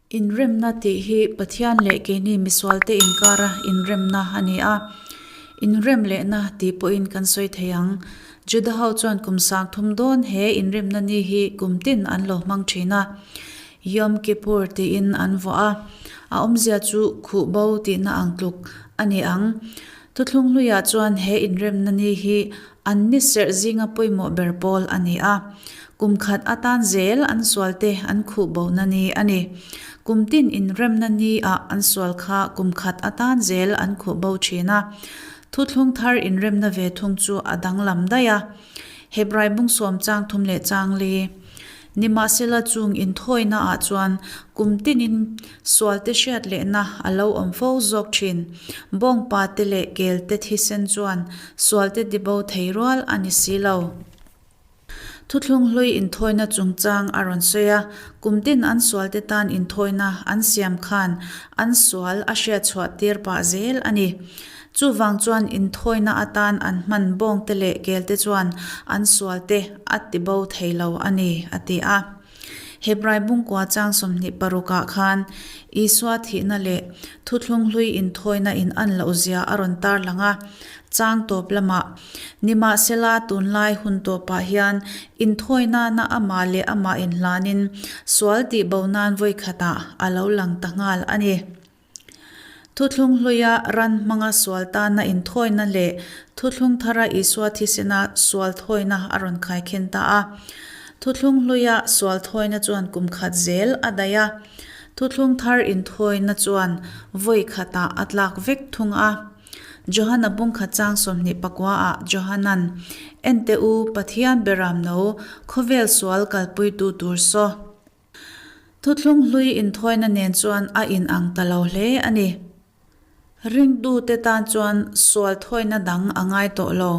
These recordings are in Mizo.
Inremna tih hi Pathian leh keini misualte inkara inremna a ni a. Inrem lehna tih pawhin kan sawi thei ang. Juda ho chuan kum sang thum dawn he inremna ni hi kum tin an lo hmang thin a. Yom Kippur tiin an vuah a. A awmzia chu khuh bo tihna ang tluk a ni ang. Thuthlung hluiah chuan he inremna ni hi an ni serh zinga pawimawh ber pawl a ni a. Kum khat atan zel an sualte an khuh bona ni a ni. Kum tin inremna ni ah an sual kha kum khat atan zel an khuh bo thin a. Thuthlung thar inremna ve thung chu a danglam daih a. Hebrai bungsawm chang thum leh chang li. Nimahsela chung inthawina ah chuan kum tinin sualte hriat lehna a lo awm fo zawk thin. Bawngpa te leh kel te thisen chuan sualte tibo thei rual a ni si lo. Thuthlung hlui inthawina chungchang a rawn sawi a, kum tin an sualte tan inthawina an siam khan an sual a hriatchhuah tir pah zel a ni. Chuvang chuan inthawina atan an hman bawngte leh kelte chuan an sualte a tibo thei lo a ni, a ti a. Hebrai bungkua chang 26 ah khan Isua thihna leh thuthlung hlui inthawina in an loh zia a rawn tarlang a, chang tawp lamah, Nimahsela tunlai hun tawpah hian inthawinana amah leh amah inhlanin sual tihbo nan vawikhatah a lo lang ta nghal a ni. Thuthlung hluia ran hmanga sual tana inthawina leh Thuthlung thara Isua thisena sual thawina a rawn khaikhin ta a. Thuthlung hluia sual thawina chuan kum khat zel a daih a, Thuthlung thar inthawina chuan vawi khatah a tlak vek thung a. Johana bungkhat chang 29 ah Johanan, Ente u, Pathian beram no, khawvel sual kalpuitu tur saw. Thuthlung hlui inthawina nen chuan a inang ta lo hle a ni. Ringtute tan chuan sual thawina dang a ngai tawh lo.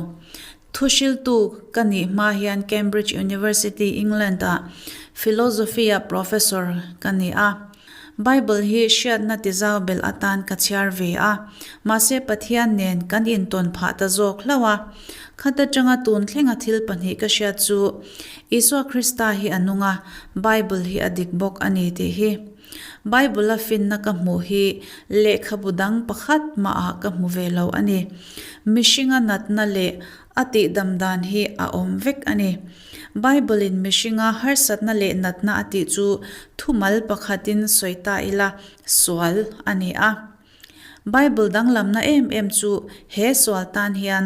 Thuhriltu ka nih hma hian Cambridge University, England-ah Philosophy-a Professor ka ni a. Bible hi hriatna tizau belh atan ka chhiar ve a, mahse Pathian nen kan intawn phah ta zawk hlauh a. Khat atanga tun thlenga thil pahnih ka hriat chu Isua Krista hi a nung a, Bible hi a dik bawk a ni tih hi. Bible-a finna ka hmuh hi lehkhabu dang pakhat mahah ka hmu ve lo a ni. Mihringa natna leh a tihdam dan hi a awm vek a ni. Bible-in mihringa harsatna leh natna a tih chu thumal pakhatin sawi ta ila sual a ni a. Bible danglamna em em chu he sual tan hian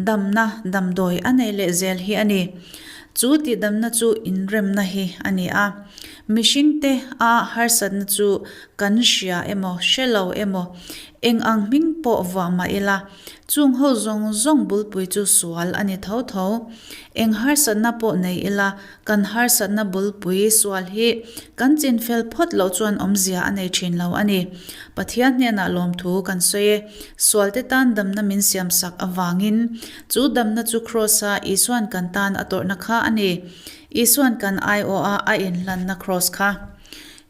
damna damdawi a nei leh zel hi a ni. Chu tihdamna chu inremna hi a ni a. Mihringte a harsatna chu kan hria emaw hre lo emaw eng ang hming pawh vuah mah ila Chung ho zawng zawng bulpui chu sual a ni tho tho. Eng harsatna pawh nei ila, kan harsatna bulpui sual hi kan chinfel phawt loh chuan awmzia a nei thin lo a ni. Pathian hnenah lawmthu kan sawi e, sualte tan damna min siamsak avangin. Chu damna chu Kraws-a Isuan kan tan a tawrhna kha a ni. Isuan kan aiawha a inhlanna Kraws kha.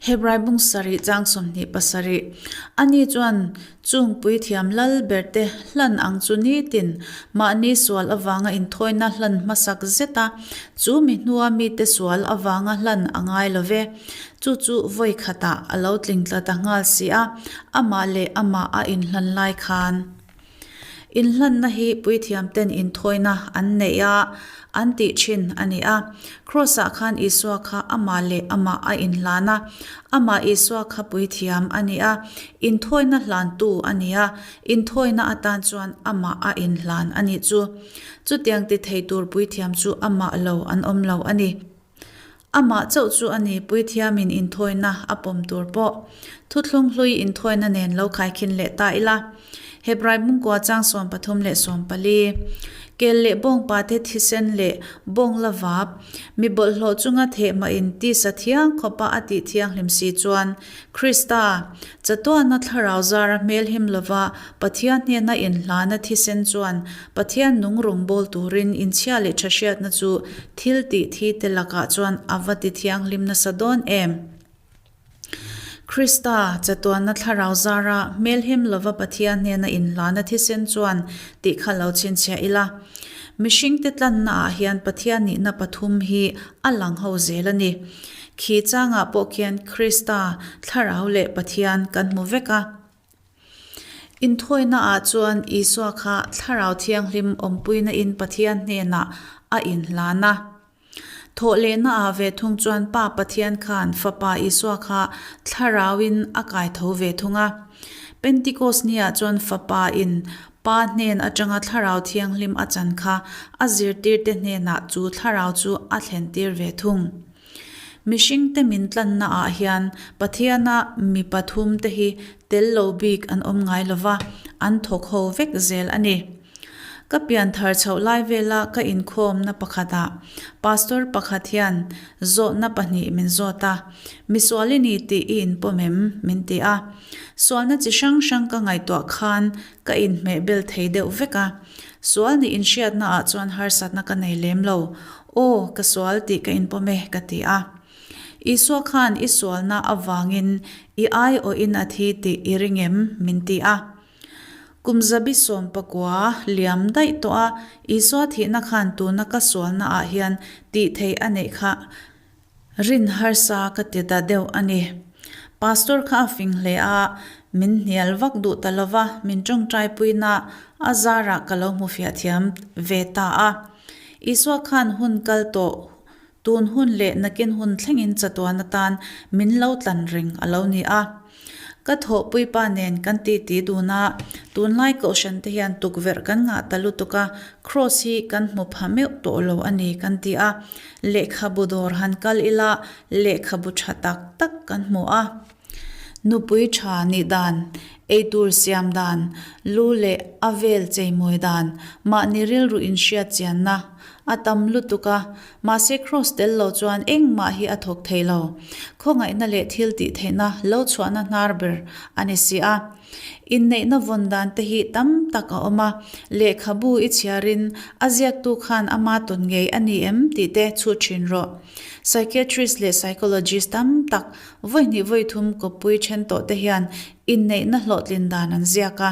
Hebrai bung sarih chang 27. Ani chuan chung puithiam lal berte hlan ang chu nitin mahni sual avanga inthawina hlan hmasak zet a, chu mi hnua mite sual avanga hlan a ngai lo ve. Chu chu vawi khatah a lo tling tla ta nghal si a, amah leh amah a inhlan lai khan. Inhlanna hi puithiamten inthawina an neih a, an tih thin a ni a. Kraws-ah khan Isua kha amah leh amah a inhlan a. Amah Isua kha puithiam a ni a, inthawina hlantu a ni a, inthawina atan chuan amah a inhlan a nih chu. Chutiang ti thei tur puithiam chu amah lo an awm lo a ni. Amah chauh chu a ni puithiamin inthawina a pawm tur pawh. Thuthlung hlui inthawina nen lo khaikhin leh ta ila. Hebrai bungkua chang 13 leh 14. Kel leh bawngpa te thisen leh bawng la vap, mi bawlhhlawh chunga theh mahin tisa thiang khawpa a tih thianghlim si chuan Krista, chatuana thlarau zara hmelhim lova Pathian hnena inhlana thisen chuan Pathian nung rawngbâwl tûrin inchhia leh ṭha hriatna chu thil tih thi te lakah chuan a va ti thianghlim nasa dâwn em? Krista, chatuanna thlarau zâra hmelhem lova Pathian hnêna inhlâna thisen chuan tih kha lo chhinchhiah ila. Mihringte tlannaah hian Pathian nihna pathum hi a lang ho zêl a ni. Khi changah pawh khian Krista, Thlarau leh Pathian kan hmu vek a. Inthawina ah chuan Isua kha Thlarau Thianghlim awmpuina in Pathian hnenah a inhlan a. Thawhlehna ah ve thung chuan Pa Pathian khan Fapa Isua kha Thlarau in a kai tho ve thung a. Pentikos ni ah chuan Fapa in Pa hnen atanga Thlarau Thianghlim a chan kha a zirtirte hnenah chu Thlarau chu a thlentir ve thung. Mihringte min tlanna ah hian Pathiana mi pathumte hi tel lo bik an awm ngai lova, an thawk ho vek zel a ni. Ka pian thar chhoh lai vela ka inkhawmna pakhatah Pastor pakhat hian zawhna pahnih min zawt a, Misual i ni tih i inpawm em? min ti a. Sualna chi hrang hrang ka ngaihtuah khan ka inhmeh bel thei deuh vek a. Sual nih inhriatna ah chuan harsatna ka nei lem lo. Aw, ka sual tih ka inpawm e, ka ti a. Isua khan i sualna avangin i aiawhin a thi tih i ring em? min ti a. Kum zabi 19 liam daih tawh a, Isua thihna khan tuna ka sualna ah hian tih theih a neih kha rin harsa ka ti ta deuh a ni. Pastor kha a fing hle a, min hnial vak duh ta lova, min tawngtaipuina a zarah ka lo hmu fiah thiam ve ta a. Isua khan hun kal tawh Tun hun leh nakin hun thlengin chatuan atan min lo tlan reng a lo ni a. Ka thawhpuipa nen kan titi dun a, tunlai kohhran te hian tukverh kan ngah ta lutuk a, kraws hi kan hmu pha meuh tawh lo a ni kan ti a. Lehkhabu dawr han kal ila lehkhabu tha tak tak kan hmu a. Nupui tha nih dan, eitur siam dan, lu leh a vel cheimawi dan, mahni rilru inhriat chianna a tam lutuk a, mahse kraws tel lo chuan engmah hi a thawk thei lo. Khawngaihna leh thil tih theihna lo chhuahna hnar ber a ni si a. Inneihna vawn dan te hi tam tak a awm a, lehkhabu i chhiarin a ziaktu khan ama tawn ngei a ni em tih te chhut thin rawh. Psychiatrist leh psychologist tam tak Vawi hnih vawi thum kawppui then tawh te hian inneihna hlawhtlin dan an ziak a.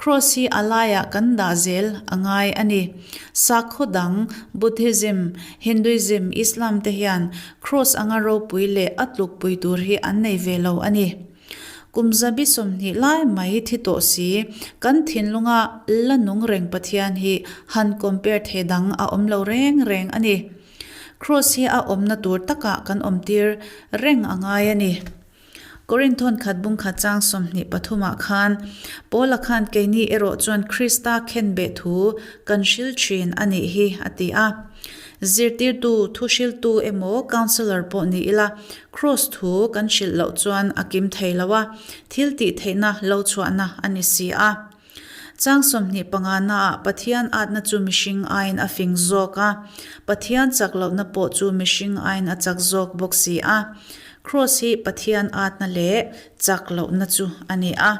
Kraws hi a laiah kan dah zel a ngai a ni. Sakhaw dang, Buddhism, Hinduism, Islam te hian kraws anga ropui leh a tlukpui tur hi an nei ve lo a ni. Kum zabi 20 lai mai thi tawh si, kan thinlunga la nung reng Pathian hi han compare thei dang a awm lo reng reng a ni. Kraws hi a awmna tur takah kan awmtir reng a ngai a ni. Korinth thawnkhat bungkhat chang 23 ah khan Paula khan keini erawh chuan Krista khenbeh thu kan hril thin a nih hi a ti a. Zirtirtu, thuhriltu emaw counsellor pawh ni ila Kraws thu kan hrilh loh chuan a kim thei lo a, thil tih theihna lo chhuahna a ni si a. Chang 25 naah Pathian atna chu mihring aiin a fing zawk a, Pathian chak lohna pawh chu mihring aiin a chak zawk bawk si a. Kraws hi Pathian atna leh chak lohna chu a ni a.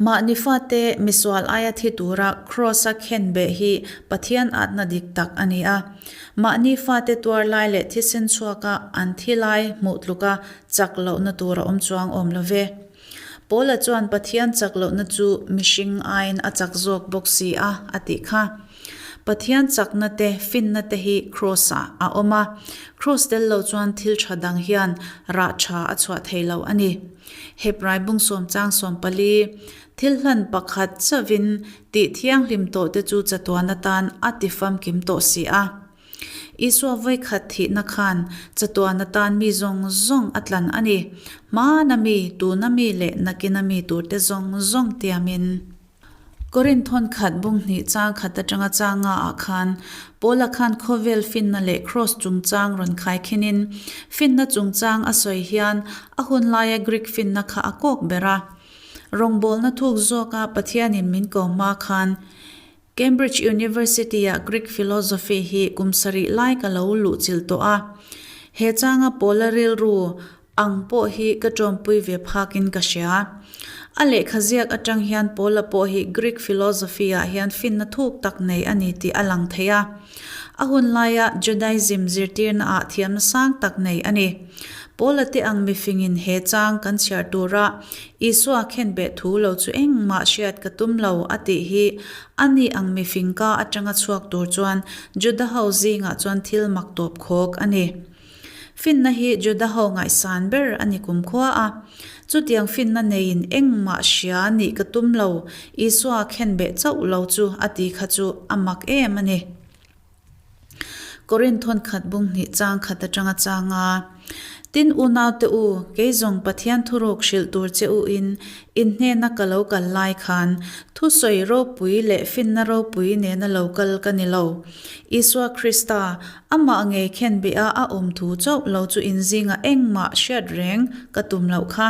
Mahni fate misual aia thi tura Kraws-a khenbeh hi Pathian atna dik tak a ni a. Mahni fate tuar lai leh thisen chhuaka an thi lai hmuh tluka chak lohna tur a awm chuang awm lo ve. Paula chuan Pathian chak lohna chu mihring aiin a chak zawk bawk si a, a tih kha. Pathian chakna te, finna te hi Kraws-ah a awm a. Kraws tel lo chuan thil tha dang hian rah tha a chhuah thei lo a ni. Hebrai bung sawm chang 14, Thil hlan pakhat chauhin tih thianghlim tawh te chu chatuan atan a ti famkim tawh si a. Isua vawikhat thihna khan chatuan atan mi zawng zawng a tlan a ni. Hmana mi, tuna mi leh nakina mi turte zawng zawng tiamin. Korinth thawnkhat bung hnih chang khat atanga chang nga ah khan Paula khan khawvel finna leh kraws chungchang rawn khai khinin finna chungchang a sawi hian a hun laia Greek finna kha a kawk ber a. Rawngbawlna thuk zawka Pathianin min ko hma khan Cambridge University-ah Greek philosophy hi kum sarih lai ka lo luhchilh tawh a. He changa Paula rilru ang pawh hi ka tawmpui ve phakin ka hria. A lehkha ziak atang hian Paula pawh hi Greek philosophy-ah hian finna thuk tak nei a ni tih a lang thei a. A hun laia Judaism zirtirnaah thiamna sang tak nei a ni. Paula te ang mifingin he chang kan chhiar tura Isua khenbeh thu lo chu engmah hriat ka tum lo a tih hi a ni ang mifing ka atanga chhuak tur chuan Juda ho zingah chuan thil mak tawp khawk a ni. Finna hi Juda-ho ngaihsan ber a ni kumkhua a. Chutiang finna neiin engmah hria nih ka tum lo, Isua khenbeh chauh lo chu a ti kha chu a mak em a ni. Korinth thawn khat bung hnih chang khat atanga chang a, Tin unaute u, kei zawng Pathian thuruk hrilh tur che u in in hnena ka lo kal lai khan thusawi ropui leh finna ropui nena lo kal ka ni lo. Isua Krista, amah ngei khenbeh a a awm thu chauh lo chu in zingah engmah hriat reng ka tum loh kha.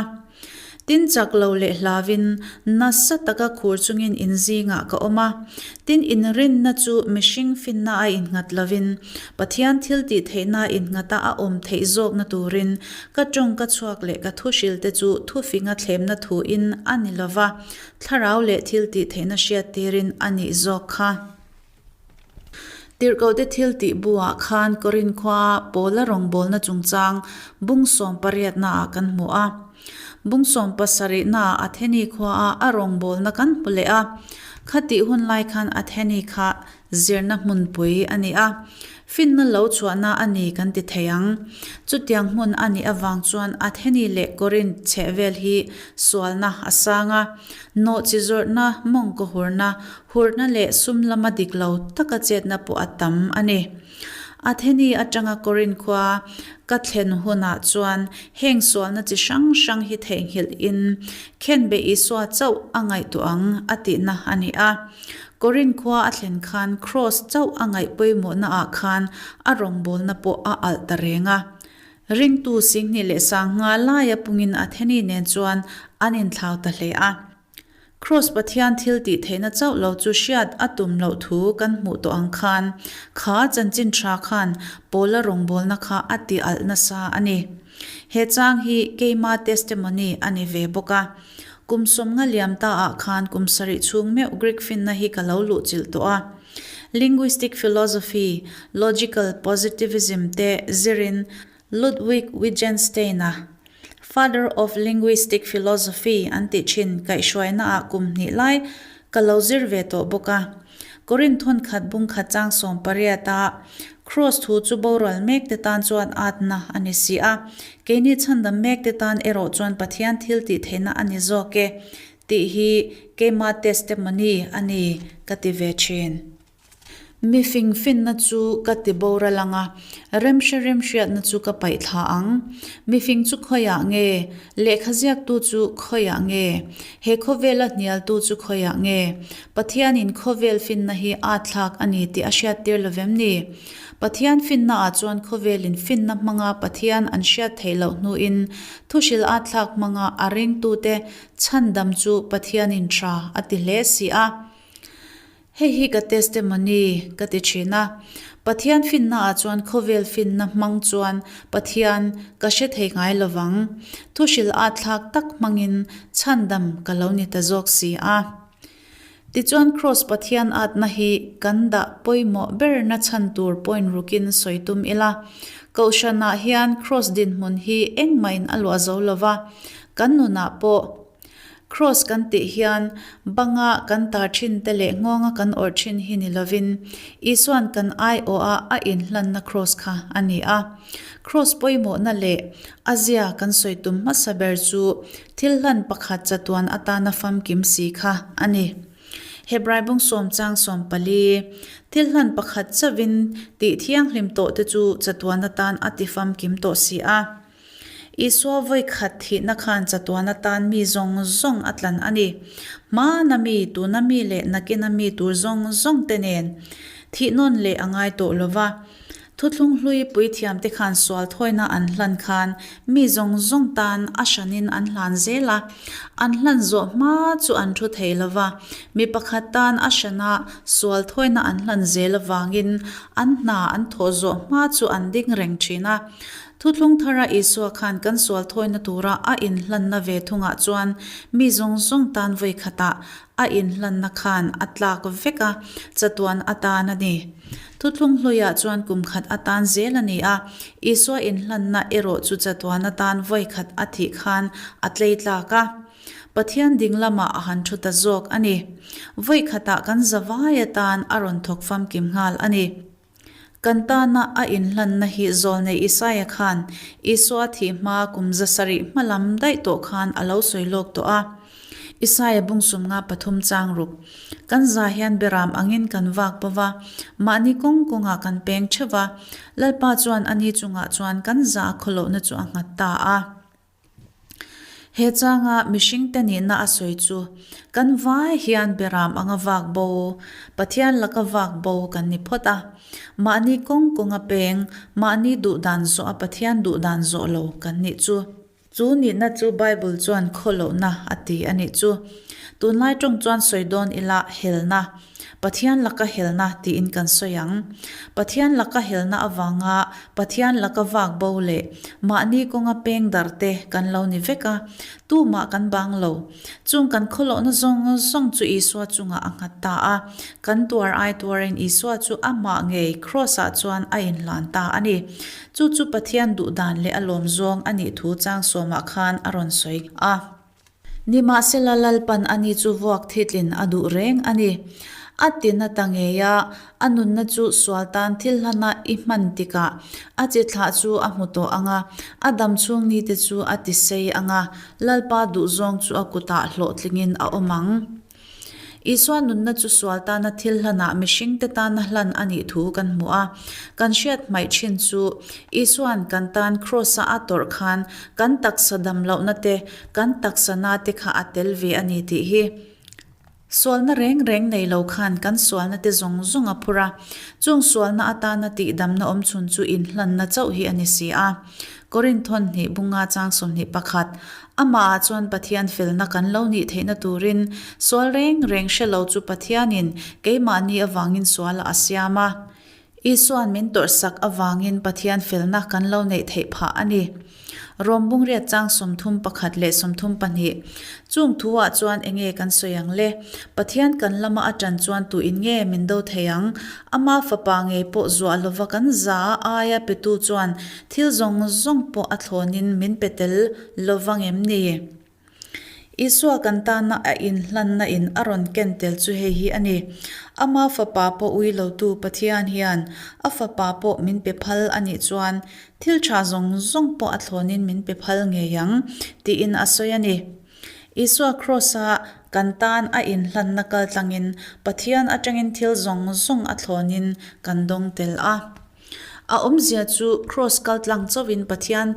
Tin chak lo leh hlavin nasa taka khur chungin in zingah ka awm a. Tin inrinna chu mihring finna a innghat lovin Pathian thil tih theihna innghata a awm theih zawkna turin ka tawngka chhuak leh ka thuhrilte chu thufinga thlemna thuin a ni lova, thlarau leh thil tih theihna hriattirin a nih zawk kha. Tirhkohte thil tih buah khan Korinth khua Paula rawngbawlna chungchang bung sawmpariatnaah kan hmu a. Bung sawmpasarihnaah Atheni khuaa a rawngbawlna kan hmu leh a. Khatih hun lai khan Atheni kha zirna hmunpui a ni a, finna lo chhuahna a ni kan ti thei ang. Chutiang hmun a nih avang chuan Atheni leh Korinth chhehvel hi sualna a sang a, nawhchi zawrhna, mawngkaw hurna, Hurna leh sum lama dik lo taka chetna pawh a tam a ni. Atheni atanga Korinth khua ka thlen hunah chuan heng sualna chi hrang hrang hi theihnghilh in khenbe Isua chauh a ngaihtuah ang a tihna a ni a. Korinth khua a thlen khan Kraws chauh a ngaih pawimawhna ah khan a rawngbawlna pawh a alh ta reng a. Ringtu Singhnih leh Sangha laia pungin Atheni nen chuan an inthlau ta hle a. Kraws Pathian thil tih theihna chauh lo chu hriat a tum loh thu kan hmuh tawh ang khan, kha chanchin tha khan Paula rawngbawlna kha a ti alh nasa a ni. He chang hi keima testimony a ni ve bawk a. Kum sawmnga liam ta ah khan kum sarih chhung meuh Greek finna hi ka lo luhchilh tawh a. Linguistic philosophy, logical positivism te zirin Ludwig Wittgenstein-a, Father of Linguistic Philosophy an tih thin kaihhruainaah kum hnih lai ka lo zir ve tawh bawk a. Korinth thawn khat bung khat chang sawmpariata Kraws thu chu boral mekte tan chuan atna a ni si a, keini chhandam mekte tan erawh chuan Pathian thil tih theihna a ni zawk e tih hi keima testimony a ni ka ti ve thin. Mi fingfinna chu ka ti boral ang a, remhre remhriatna chu ka paih thla ang. Mi fing chu khawiah nge? Lehkha ziaktu chu khawiah nge? He khawvela hnialtu chu khawiah nge? Pathianin khawvel finna hi aa thlak a ni tih a hriattir lo vem ni? Pathian finnaah chuan khawvelin finna hmanga Pathian an hriat theih loh hnuin thuhril aa thlak hmanga a ringtute chhandam chu Pathianin tha a ti hle si a. Hei hi ka testimony ka ti thin a, Pathian finna ah chuan khawvel finna hmang chuan Pathian ka hre thei ngai lovang, thuhril at thlak tak hmangin chhandam ka lo ni ta zawk si a. Tichuan Kraws Pathian atna hi kan dah pawimawh berna chhan tur point rukin sawi tum ila, Kohhran ah hian Kraws dinhmun hi engmah in a luah zo lova, kan nunah pawh Kraws kan tih hian banga kan tar thin te leh ngawnga kan awrh thin hi ni lovin Isua'n kan aiawha a inhlanna kraws kha a ni a. Kraws pawimawhna leh a zia kan sawi tum hmasa ber chu thil hlan pakhat chatuan atana famkim si kha a ni. Hebrai bung sawm chang 14, Thil hlan pakhat chauhin tih thianghlim tawh te chu chatuan atan a ti famkim tawh si a. Isua vawi khat thihna khan chatuan atan mi zawng zawng a tlan a ni. Hmana mi, tuna mi leh nakina mi tur zawng zawng te nen thih nawn leh a ngai tawh lo va. Thuthlung hlui puithiamte khan sual thawina an hlan khan mi zawng zawng tan a hranin an hlan zel a. An hlan zawh hma chu an thu thei lo va. Mi pakhat tan a hrana sual thawina an hlan zel avangin an hna an thawh zawh hma chu an ding reng thin a. Thuthlung thara Isua khan kan sual thawina tura a inhlanna ve thungah chuan mi zawng zawng tan vawi khatah a inhlanna khan a tlak vek a, chatuan atan a ni. Thuthlung hluiah chuan kum khat atan zel a ni a, Isua inhlanna erawh chu chatuan atan vawi khat a thih khan a tlei tlak a. Pathian ding lamah a han thu ta zawk a ni. Vawi khatah kan zavai atan a rawn thawk famkim nghal a ni. Kan tana a inhlanna hi Zawlnei Isaia khan Isua thih hma kum 700 hma lam daih tawh khan a lo sawi lawk tawh a. Isaia bung sumnga pathum chang ruk. Kan za hian beram angin kan vak bo va, mahni kawng kawngah kan peng theuh va, Lalpa chuan ani chungah chuan kan za a khawlohna chu a nghat ta a. He changa mihringte nihna a sawi chu, kan vai hian beram anga vak bo, Pathian laka vak bo kan ni phawt a. Mahni kawng kawnga peng, mahni duhdan zawh a Pathian duhdan zawh lo kan nih chu. Chu nihna chu Bible chuan khawlohna a ti a nih chu. Tunlai tawng chuan sawi dawn ila helna, Pathian laka helna tiin kan sawi ang. Pathian laka helna avanga Pathian laka vak bo leh mahni kawnga peng dar te kan lo ni vek a, tumah kan bang lo. Chung kan khawlohna zawng zawng chu Isua chungah a nghat ta a, kan tuar ai tuarin Isua chu amah ngei Kraws-ah chuan a inhlan ta a ni. Chu chu Pathian duhdan leh a lawm zawng a nih thu chang sawmah khan a rawn sawi a. Nimahsela Lalpan ani chu vuak thitlin a duh reng a ni. A tina ta ngei a, a nunna chu sual tan thil hlana i hman tikah a chi thlah chu a hmu tawh ang a, a dam chhung nite chu a ti sei ang a, Lalpa duhzawng chu a kutah hlawhtlingin a awm ang. Isua nunna chu sual tana thil hlanah mihringte tana hlan a nih thu kan hmu a. Kan hriat hmaih thin chu Isua'n kan tan Kraws-a a tawrh khan kan taksa dam lohna te, kan taksa na te kha a tel ve a ni tih hi. Sualna reng reng nei lo khan kan sualna te zawng zawng a phur a. Chung sualna atana tihdamna awmchhun chu inhlanna chauh hi a ni si a. Korinth hawn hnih bunga chang 21, Amahah chuan Pathian felna kan lo nih theihna turin sual reng reng hre lo chu Pathianin keimahni avangin sualah a siam a. Isua'n min tawrhsak avangin Pathian felna kan lo neih theih phah a ni. Rom bungriat chang 31 leh 32. Chung thuah chuan enge kan sawi ang le? Pathian kan lama a tan chuan tuin nge min do thei ang? Ama fapa ngei pawh zuah lova kan za aia petu chuan Thil zawng zawng pawh a thlawnin min pe tel lo vang em ni? Isua kan tana a inhlanna in a rawn ken tel chu hei hi a ni. Ama fapa pawh ui lotu Pathian hian a fapa pawh min pe phal a nih chuan thil tha zawng zawng pawh a thlawnin min pe phal ngei ang tiin a sawi a ni. Isua Kraws-a kan tan a inhlanna kaltlangin Pathian atangin thil zawng zawng a thlawnin kan dawng tel a. A awmzia chu Kraws kaltlang chauhin Pathian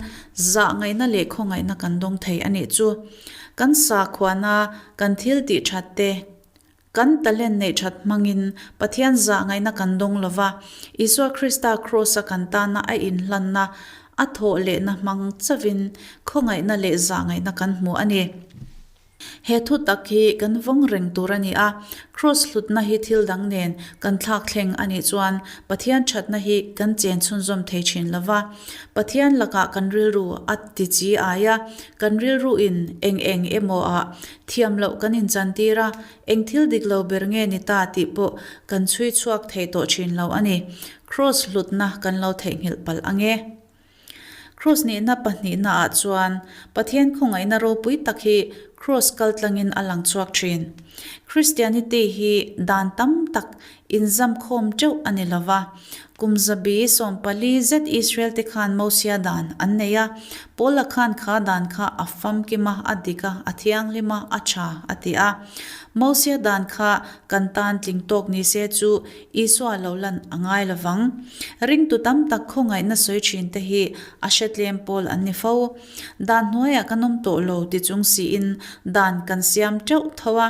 zah ngaihna leh khawngaihna kan dawng thei a nih chu. Kan sakhuana kan thil tih that te, kan talent neih that hmangin Pathian zah ngaihna kan dawng lo va, Isua Krista Kraws-a kan tana a inhlanna, a thawh lehna hmang chauhin khawngaihna leh zah ngaihna kan hmu a ni. He thu tak hi kan vawng reng tur a ni a, Kraws hlutna hi thil dang nen kan thlak thleng a nih chuan Pathian thatna hi kan chen chhunzawm thei thin lo va. Pathian lakah kan rilru a ti chi ai a, kan rilru in eng eng emaw ah thiam loh kan inchantir a, eng thil dik lo ber nge ni ta tih pawh kan chhui chhuak thei tawh thin lo a ni. Kraws hlutna kan lo theihnghilh palh ang e. Kraws nihna pahnihna ah chuan Pathian khawngaihna ropui tak hi kraws kaltlangin a lang chhuak thin. Christianity hi dan tam tak inzam khawm teuh a ni lova. Kum zabi 14 zet Israel te khan Mosia dan an nei a, Paula khan kha dan kha a famkim a, a dik a, a thianghlim a, a tha a ti a. Mosia dan kha kan tan tling tawk ni se chu Isua lo lan a ngai lovang. Ringtu tam tak khawngaihna sawi thin te hi a hre tlem pawl an ni fo. Dan hnuaiah kan awm tawh lo ti chung siin dan kan siam teuh tho a.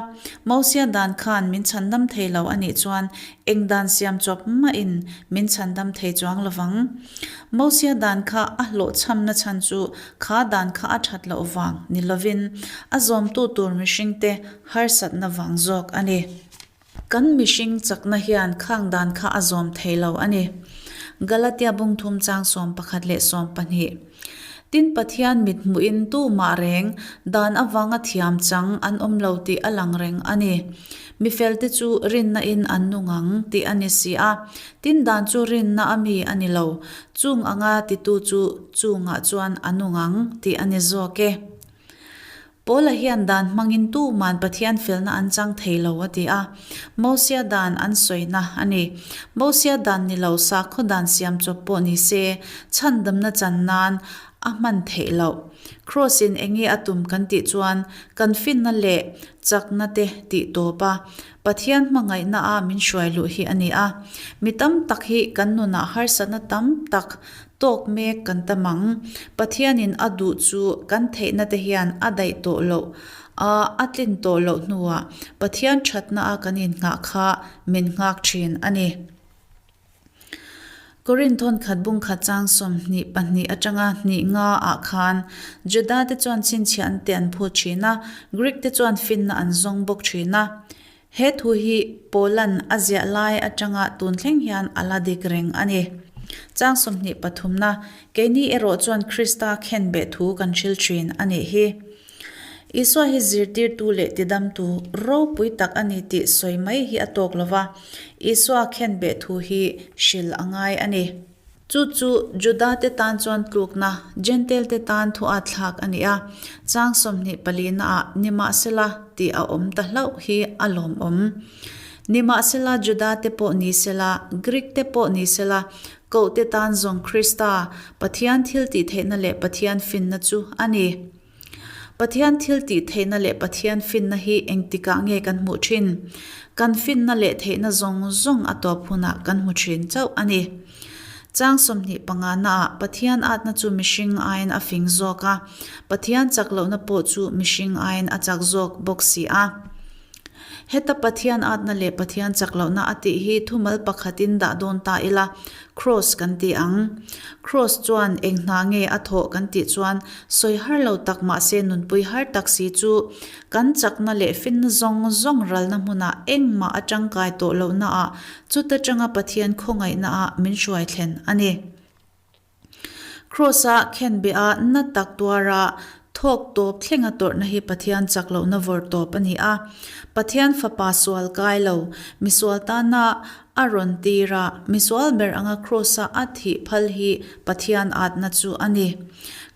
Mosia dan khan min chhandam thei lo a nih chuan eng dan siam chawp mahin min chhandam thei chuang lovang. Mosia dan kha a hlawhchhamna chhan chu kha dan kha a that loh vang ni lovin a zawmtu tur mihringte harsatna vang zawk a ni. Kan mihring chakna hian khang dan kha a zawm thei lo a ni. Galatia bung thum chang 11 leh 12. Tin Pathian mit hmuhin tu mah reng dan avanga thiam chang an awm lo tih a lang reng a ni. Mifelte chu rinna in an nung ang tih a ni si a. Tin dan chu rinna a mi a ni lo. Chung anga titu chu chungah chuan a nung ang tih a ni zawk e. Paula hian dan hmangin tuman Pathian felna an chang thei lo a ti a. Mosia dan an sawina a ni. Mosia dan ni lo sakhaw dan siam chawp pawh ni se, chhandamna chan nan a hman theih loh. Kraws in enge a tum kan tih chuan kan finna leh chakna te tih tawp a, Pathian hmangaihna a min hruai luh hi a ni a. Mi tam tak hi kan nunah harsatna tam tak tawk mek kan tam ang. Pathianin a duh chu kan theihna te hian a daih tawh loh a, a tlin tawh loh hnuah Pathian thatna a kan innghah kha min nghak thin a ni. Korinth thawnkhat bungkhat chang 22 atanga hnih nga ah khan Juda te chuan chhinchhiah an te an phut thin a, Greek te chuan finna an zawng bawk thin a. He thu hi Paula'n a ziah lai atanga tun thleng hian a la dik reng a ni. Chang 23 na, Keini erawh chuan Krista khenbeh thu kan hril thin a nih hi. Isua hi zirtirtu leh tidamtu ropui tak a ni tih sawi mai hi a tawk lo va, Isua khenbeh thu hi hril a ngai a ni. Chu chu Judate tan chuan tlukna, Jentail-te tan thu a thlak a ni a, chang 20 palinaah nimahsela tih a awm ta hlauh hi a lawmawm. Nimahsela Judate pawh ni sela, Greek-te pawh ni sela, Kohte tan zawng Krista, Pathian thiltihtheihna leh Pathian finna chu a ni. Pathian thil tih theihna leh Pathian finna hi engtikah nge kan hmuh thin? Kan finna leh theihna zawng zawng a tawp hunah kan hmu thin chauh a ni. Chang 25 naah Pathian atna chu mihring aiin a fing zawk a, Pathian chak lohna pawh chu mihring aiin a chak zawk bawk si a. Heta Pathian atna leh Pathian chak lohna a tih hi thumal pakhatin dah dawn ta ila, Kraws kan ti ang. Kraws chuan eng hna nge a thawh kan tih chuan sawi har lo tak mahse nunpui har tak si chu kan chakna leh finna zawng zawng ralna hmunah engmah a tangkai tawh lohnaah chuta tanga Pathian khawngaihnaah min hruai thlen a ni. Kraws-a khenbeh a na tak tuara thawk tawp thlenga tawrhna hi Pathian chak lohna vawr tawp a ni a. Pathian Fapa sual kai lo, misual tana a rawn tir a, misual ber anga Kraws-a a thih phal hi Pathian atna chu a ni.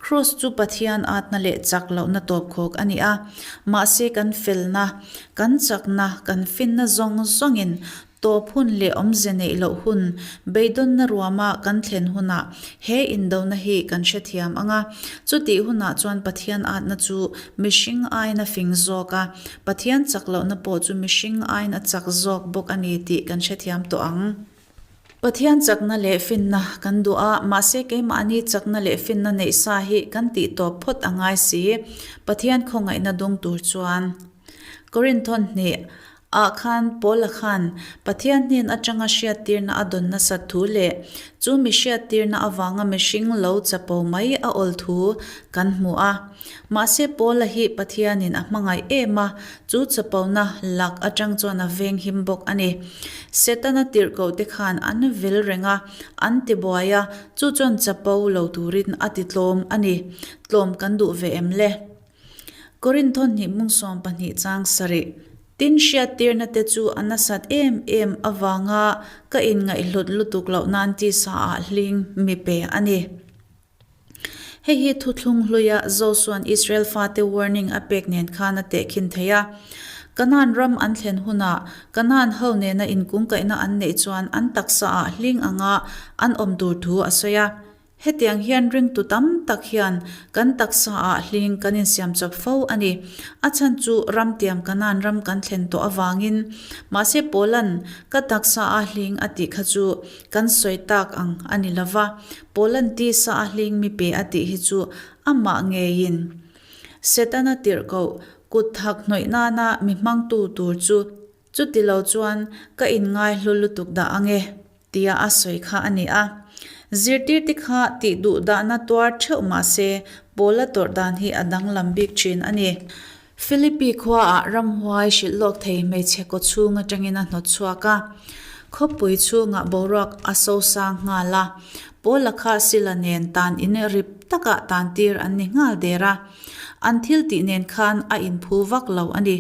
Kraws chu Pathian atna leh chak lohna tawpkhawk a ni a. Mahse kan felna, kan chakna, kan finna zawng zawngin Tawp hun leh awmze neih loh hun, beidawnna ruama kan thlen hunah he indona hi kan hrethiam ang a. Chutih hunah chuan Pathian atna chu mihring aiin a fing zawk a, Pathian chak lohna pawh chu mihring aiin a chak zawk bawk a ni tih kan hrethiam tawh ang. Pathian chakna leh finna kan duh a, mahse keimahni chakna leh finna neih sa hi kan tih tawp phawt a ngai si, Pathian khawngaihna dung tur chuan. Korinthon hnih. Ah khan Paula khan Pathian hnen atanga hriattirna a dawn nasat thu leh chu mi hriattirna avanga mihring lo chapo mai a awl thu kan hmu a. Mahse Paula hi Pathianin a hmangaih em a, chu chapona lak atang chuan a venghim bawk a ni. Setana tirhkoh te khan an vil reng a, an ti buai a, chu chuan chapo lo turin a ti tlawm a ni. Tlawm kan duh ve em le? Korinth hnih mung 12 chang sarih. Tin hriattirna te chu a nasat em em avanga ka inngaihhlut lutuk loh nan tisa ah hling mi pe a ni. Hei hi thuthlung hluia Josua'n Israel fate warning a pek nen khan a tehkhin thei a. Kanaan ram an thlen hunah Kanaan ho nena inkungkaihna an neih chuan an taksa ah hling anga an awm tur thu a sawi a. Hetiang hian ringtu tam tak hian kan taksa ah hling kan insiam chawp fo a ni. A chhan chu ramtiam Kanaan ram kan thlen tawh avangin. Mahse Paula'n ka taksa a hling a tih kha chu kan sawi tak ang a ni lova. Paula'n tisa a hling mi pe a tih hi chu amah ngeiin Setana tirhkoh kut thak hnawih nana mi hmangtu tur chu chuti lo chuan ka inngai hlu lutuk dah ange. Tia a sawi kha a ni a. Zirtirte kha tih duh dahna tuar theuh mah se, Paula tawrh dan hi a danglam bik thin a ni. Philippi khuaah ramhuai hrilh lawk thei hmeichhe kaw chhung atangin a hnawt chhuak a. Khawpui chhungah boruak a sosang nghal a. Paula kha sila nen tan in rip takah tan tir an ni nghal der a. An thil tih nen khan a inphu vak lo a ni.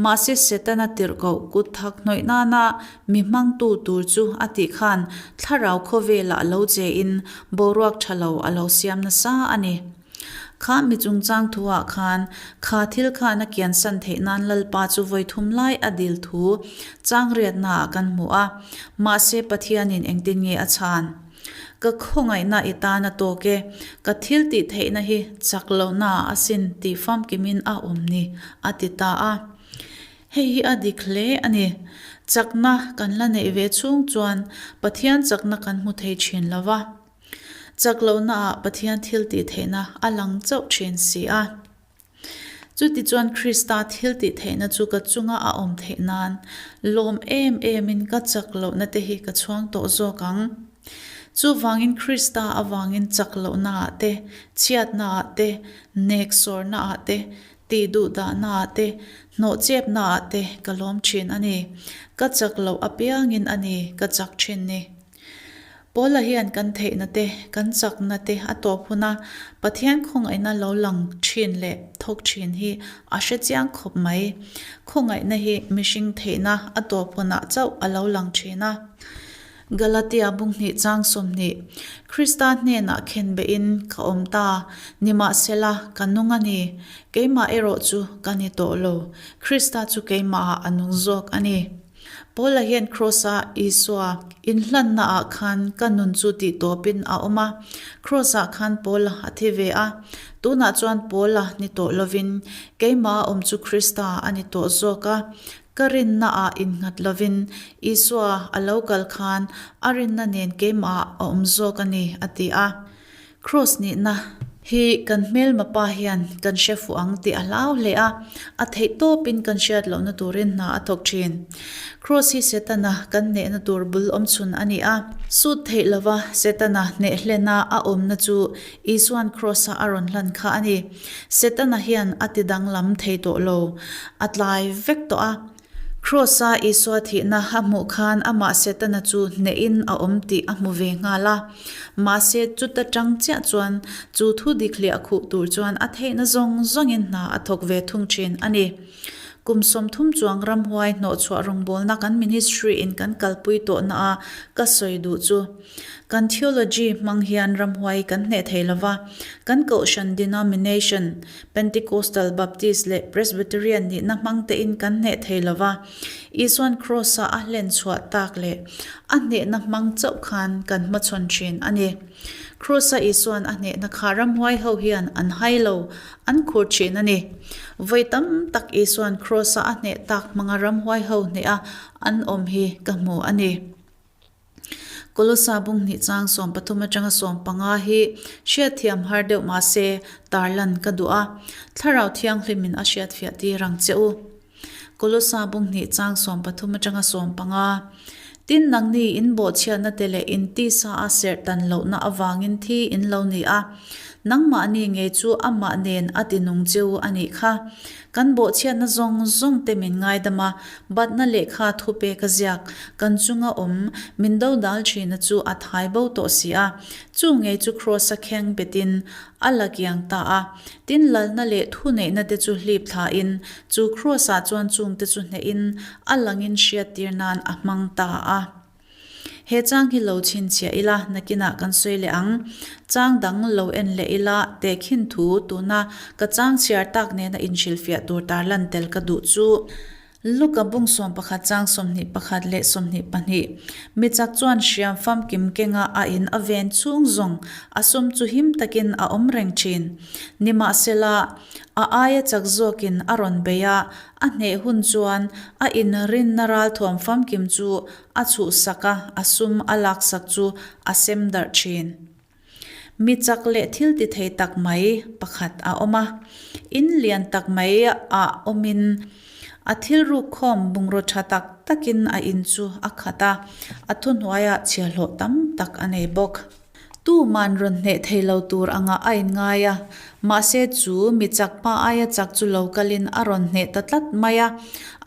Mahse Setana tirhkoh kut thak hnawih nana mi hmangtu tur chu a tih khan thlarau khawvelah lo che in boruak tha lo a lo siam nasa a ni. Kha mi chungchang thuah khan kha thil khan a kiansan theih nan Lalpa chu vawi thum lai a dil thu chang riatnaah kan hmu a. Mahse Pathianin engtin nge a chhan? Ka khawngaihna i tan a tawk e, ka thil tih theihna hi chak lohnaah asin tih famkimin a awm ni, a ti ta a. Hei hi a dik hle a ni. Chakna kan la neih ve chhung chuan Pathian chakna kan hmu thei thin lo va. Chak lohnaah Pathian thil tih theihna a lang chauh thin si a. Chutichuan Krista thil tih theihna chu ka chunga a awm theih nan lawm em emin ka chak lohna te hi ka chhuang tawh zawk ang. Chuvangin Krista avangin chak lohnaah te, chhiatnaah te, neksawrnaah te, tih duhdahnaah te, hnawhchepnaah te ka lawm thin a ni. Ka chak loh apiangin a ni ka chak thin ni. Paula hian kan theihna te, kan chakna te a tawp huna Pathian khawngaihna lo lang thin leh thawk thin hi a hre chiang khawp mai. Khawngaihna hi mihring theihna a tawp hunah chauh a lo lang thin a. Galatia bunghnih chang 20, Krista hnenah khenbehin ka awm ta, nimahsela ka nung a ni, keimah erawh chu ka ni tawh lo, Krista chu keimahah a nung zawk a ni. Paula hian Kraws-a Isua inhlannaah khan ka nun chu tih tawpin a awm a. Kraws-ah khan Paula a thi ve a. Tunah chuan Paula ni tawh lovin keimah a awm chu Krista a ni tawh zawk a. Ka rinnaah innghat lovin Isua a lo kal khan a rinna nen keimahah a awm zawk a ni, a ti a. Kraws nihna hi kan hmelma pa hian kan hre fuh ang tih a hlau hle a, a theih tawpin kan hriat lohna turin hna a thawk thin. Kraws hi Setana kan hnehna tur bul awm chhun a ni a. Sut theih lova Setana hneh hlena a awmna chu Isuan Kraws-a a rawn hlan kha a ni. Setana hian a ti danglam thei tawh lo, a tlai vek tawh a. Kraws-a Isua thihna a hmuh khan amah Setana chu hnehin a awm tih a hmu ve nghal a. Mahse, chuta tang chiah chuan chu thu dik hliah khuh tur chuan a theihna zawng zawngin hna a thawk ve thung thin a ni. Kum 30 chuang ramhuai hnawhchhuah rawngbawlna kan ministry-in kan kalpui tawhna a ka sawi duh chu, Kan theology hmang hian ramhuai kan hneh thei lo va, kan kohhran denomination, Pentecostal, Baptist leh Presbyterian nihna hmang tein kan hneh thei lo va, Isuan Kraws-a a hlen chhuah tak leh a hnehna hmang chauh khan kan hmachhawn thin a ni. Kraws-a Isuan a hnehna kha ramhuai ho hian an hai lo, an khur thin a ni. Vawi tam tak Isuan Kraws-a a hneh tak hmanga ramhuai ho hneha an awm hi ka hmu a ni. Kolosa bung hnih chang 13 atanga 15 hi hriatthiam har deuh mahse tarlan ka duh a, Thlarau Thianghlimin a hriatfiah tir ang che u. Kolosa bung hnih chang 13 atanga 15 Tin nangni in bawhchhiatna te leh in tisa a serh tan lohna avangin thi in lo ni a, nangmahni ngei chu amah nen a ti nung che u a nih kha. Kan bawhchhiatna zawng zawng te min ngaidam a, Batna lehkha thupek a ziak, kan chunga awm, min dodal thina chu a thai bo tawh si a. Chu ngei chu Kraws-a kheng betin a la kiang ta a. Tin, lalna leh thuneihna te chu hlip thlain, chu Kraws-ah chuan chungte chu hnehin a langin hriattir nan a hmang ta a. He chang hi lo chhinchhiah ila, nakinah kan sawi leh ang. Chang dang lo en leh ila, tehkhin thu tuna ka chang chhiar tak nena inhrilhfiah tur tarlan tel ka duh chu. Luka bung 11 chang 21 leh 22, Mi chak chuan hriam famkim kenga a in a ven chhung zawng a sum chu him takin a awm reng thin. Nimahsela, a aia chak zawkin a rawn bei a, a hneh hun chuan a inrinna ralthuam famkim chu a chhuhsak a, a sum a laksak chu a sem darh thin. Mi chak leh thil ti thei tak mai pakhat a awm a, in lian tak mai ah awmin a thil ruk khawm bungraw tha tak takin a in chu a khat a, a thuhnuaiah chhiahhlawh tam tak a nei bawk. Tuman rawn hneh thei lo tur angah a inngai a, mahse chu mi chak pa aia chak chu lo kalin a rawn hneh ta tlat mai a.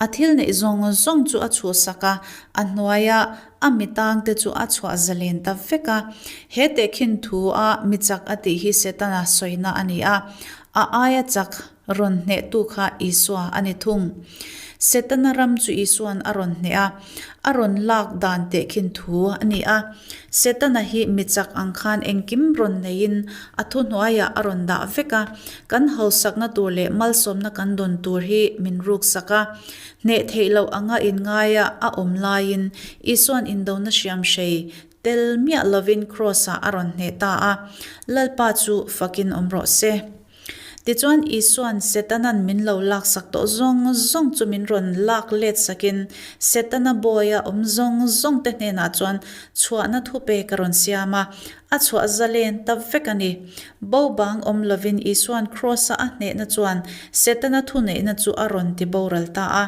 A thil neih zawng zawng chu a chhuhsak a, a hnuaia a mi tangte chu a chhuah zalen ta vek a. He tehkhin thu a mi chak a tih hi Setana sawina a ni a, a aia chak rawn hnehtu kha Isua a ni thung. Setana ram chu Isua'n a rawn hneh a, a rawn lak dan tehkhin thu a ni a. Setana hi mi chak ang khan engkim rawn neiin a thuhnuaiah a rawn dah vek a, kan hausakna tur leh malsawmna kan dawn tur hi min ruksak a. Hneh theih loh anga inngaia a awm laiin Isua'n indona hriamhrei tel miah lovin Kraws-ah a rawn hneh ta a, Lalpa chu fakin awm rawh se. Tichuan, Isua'n Setana'n min lo laksak tawh zawng zawng chu min rawn lak let sakin, Setana bawia awm zawng zawngte hnenah chuan chhuahna thupe ka rawn siam a, a chhuah zalen ta vek a ni. Bo bang awm lovin Isua'n Kraws-a a hnehna chuan Setana thuneihna chu a rawn ti boral ta a.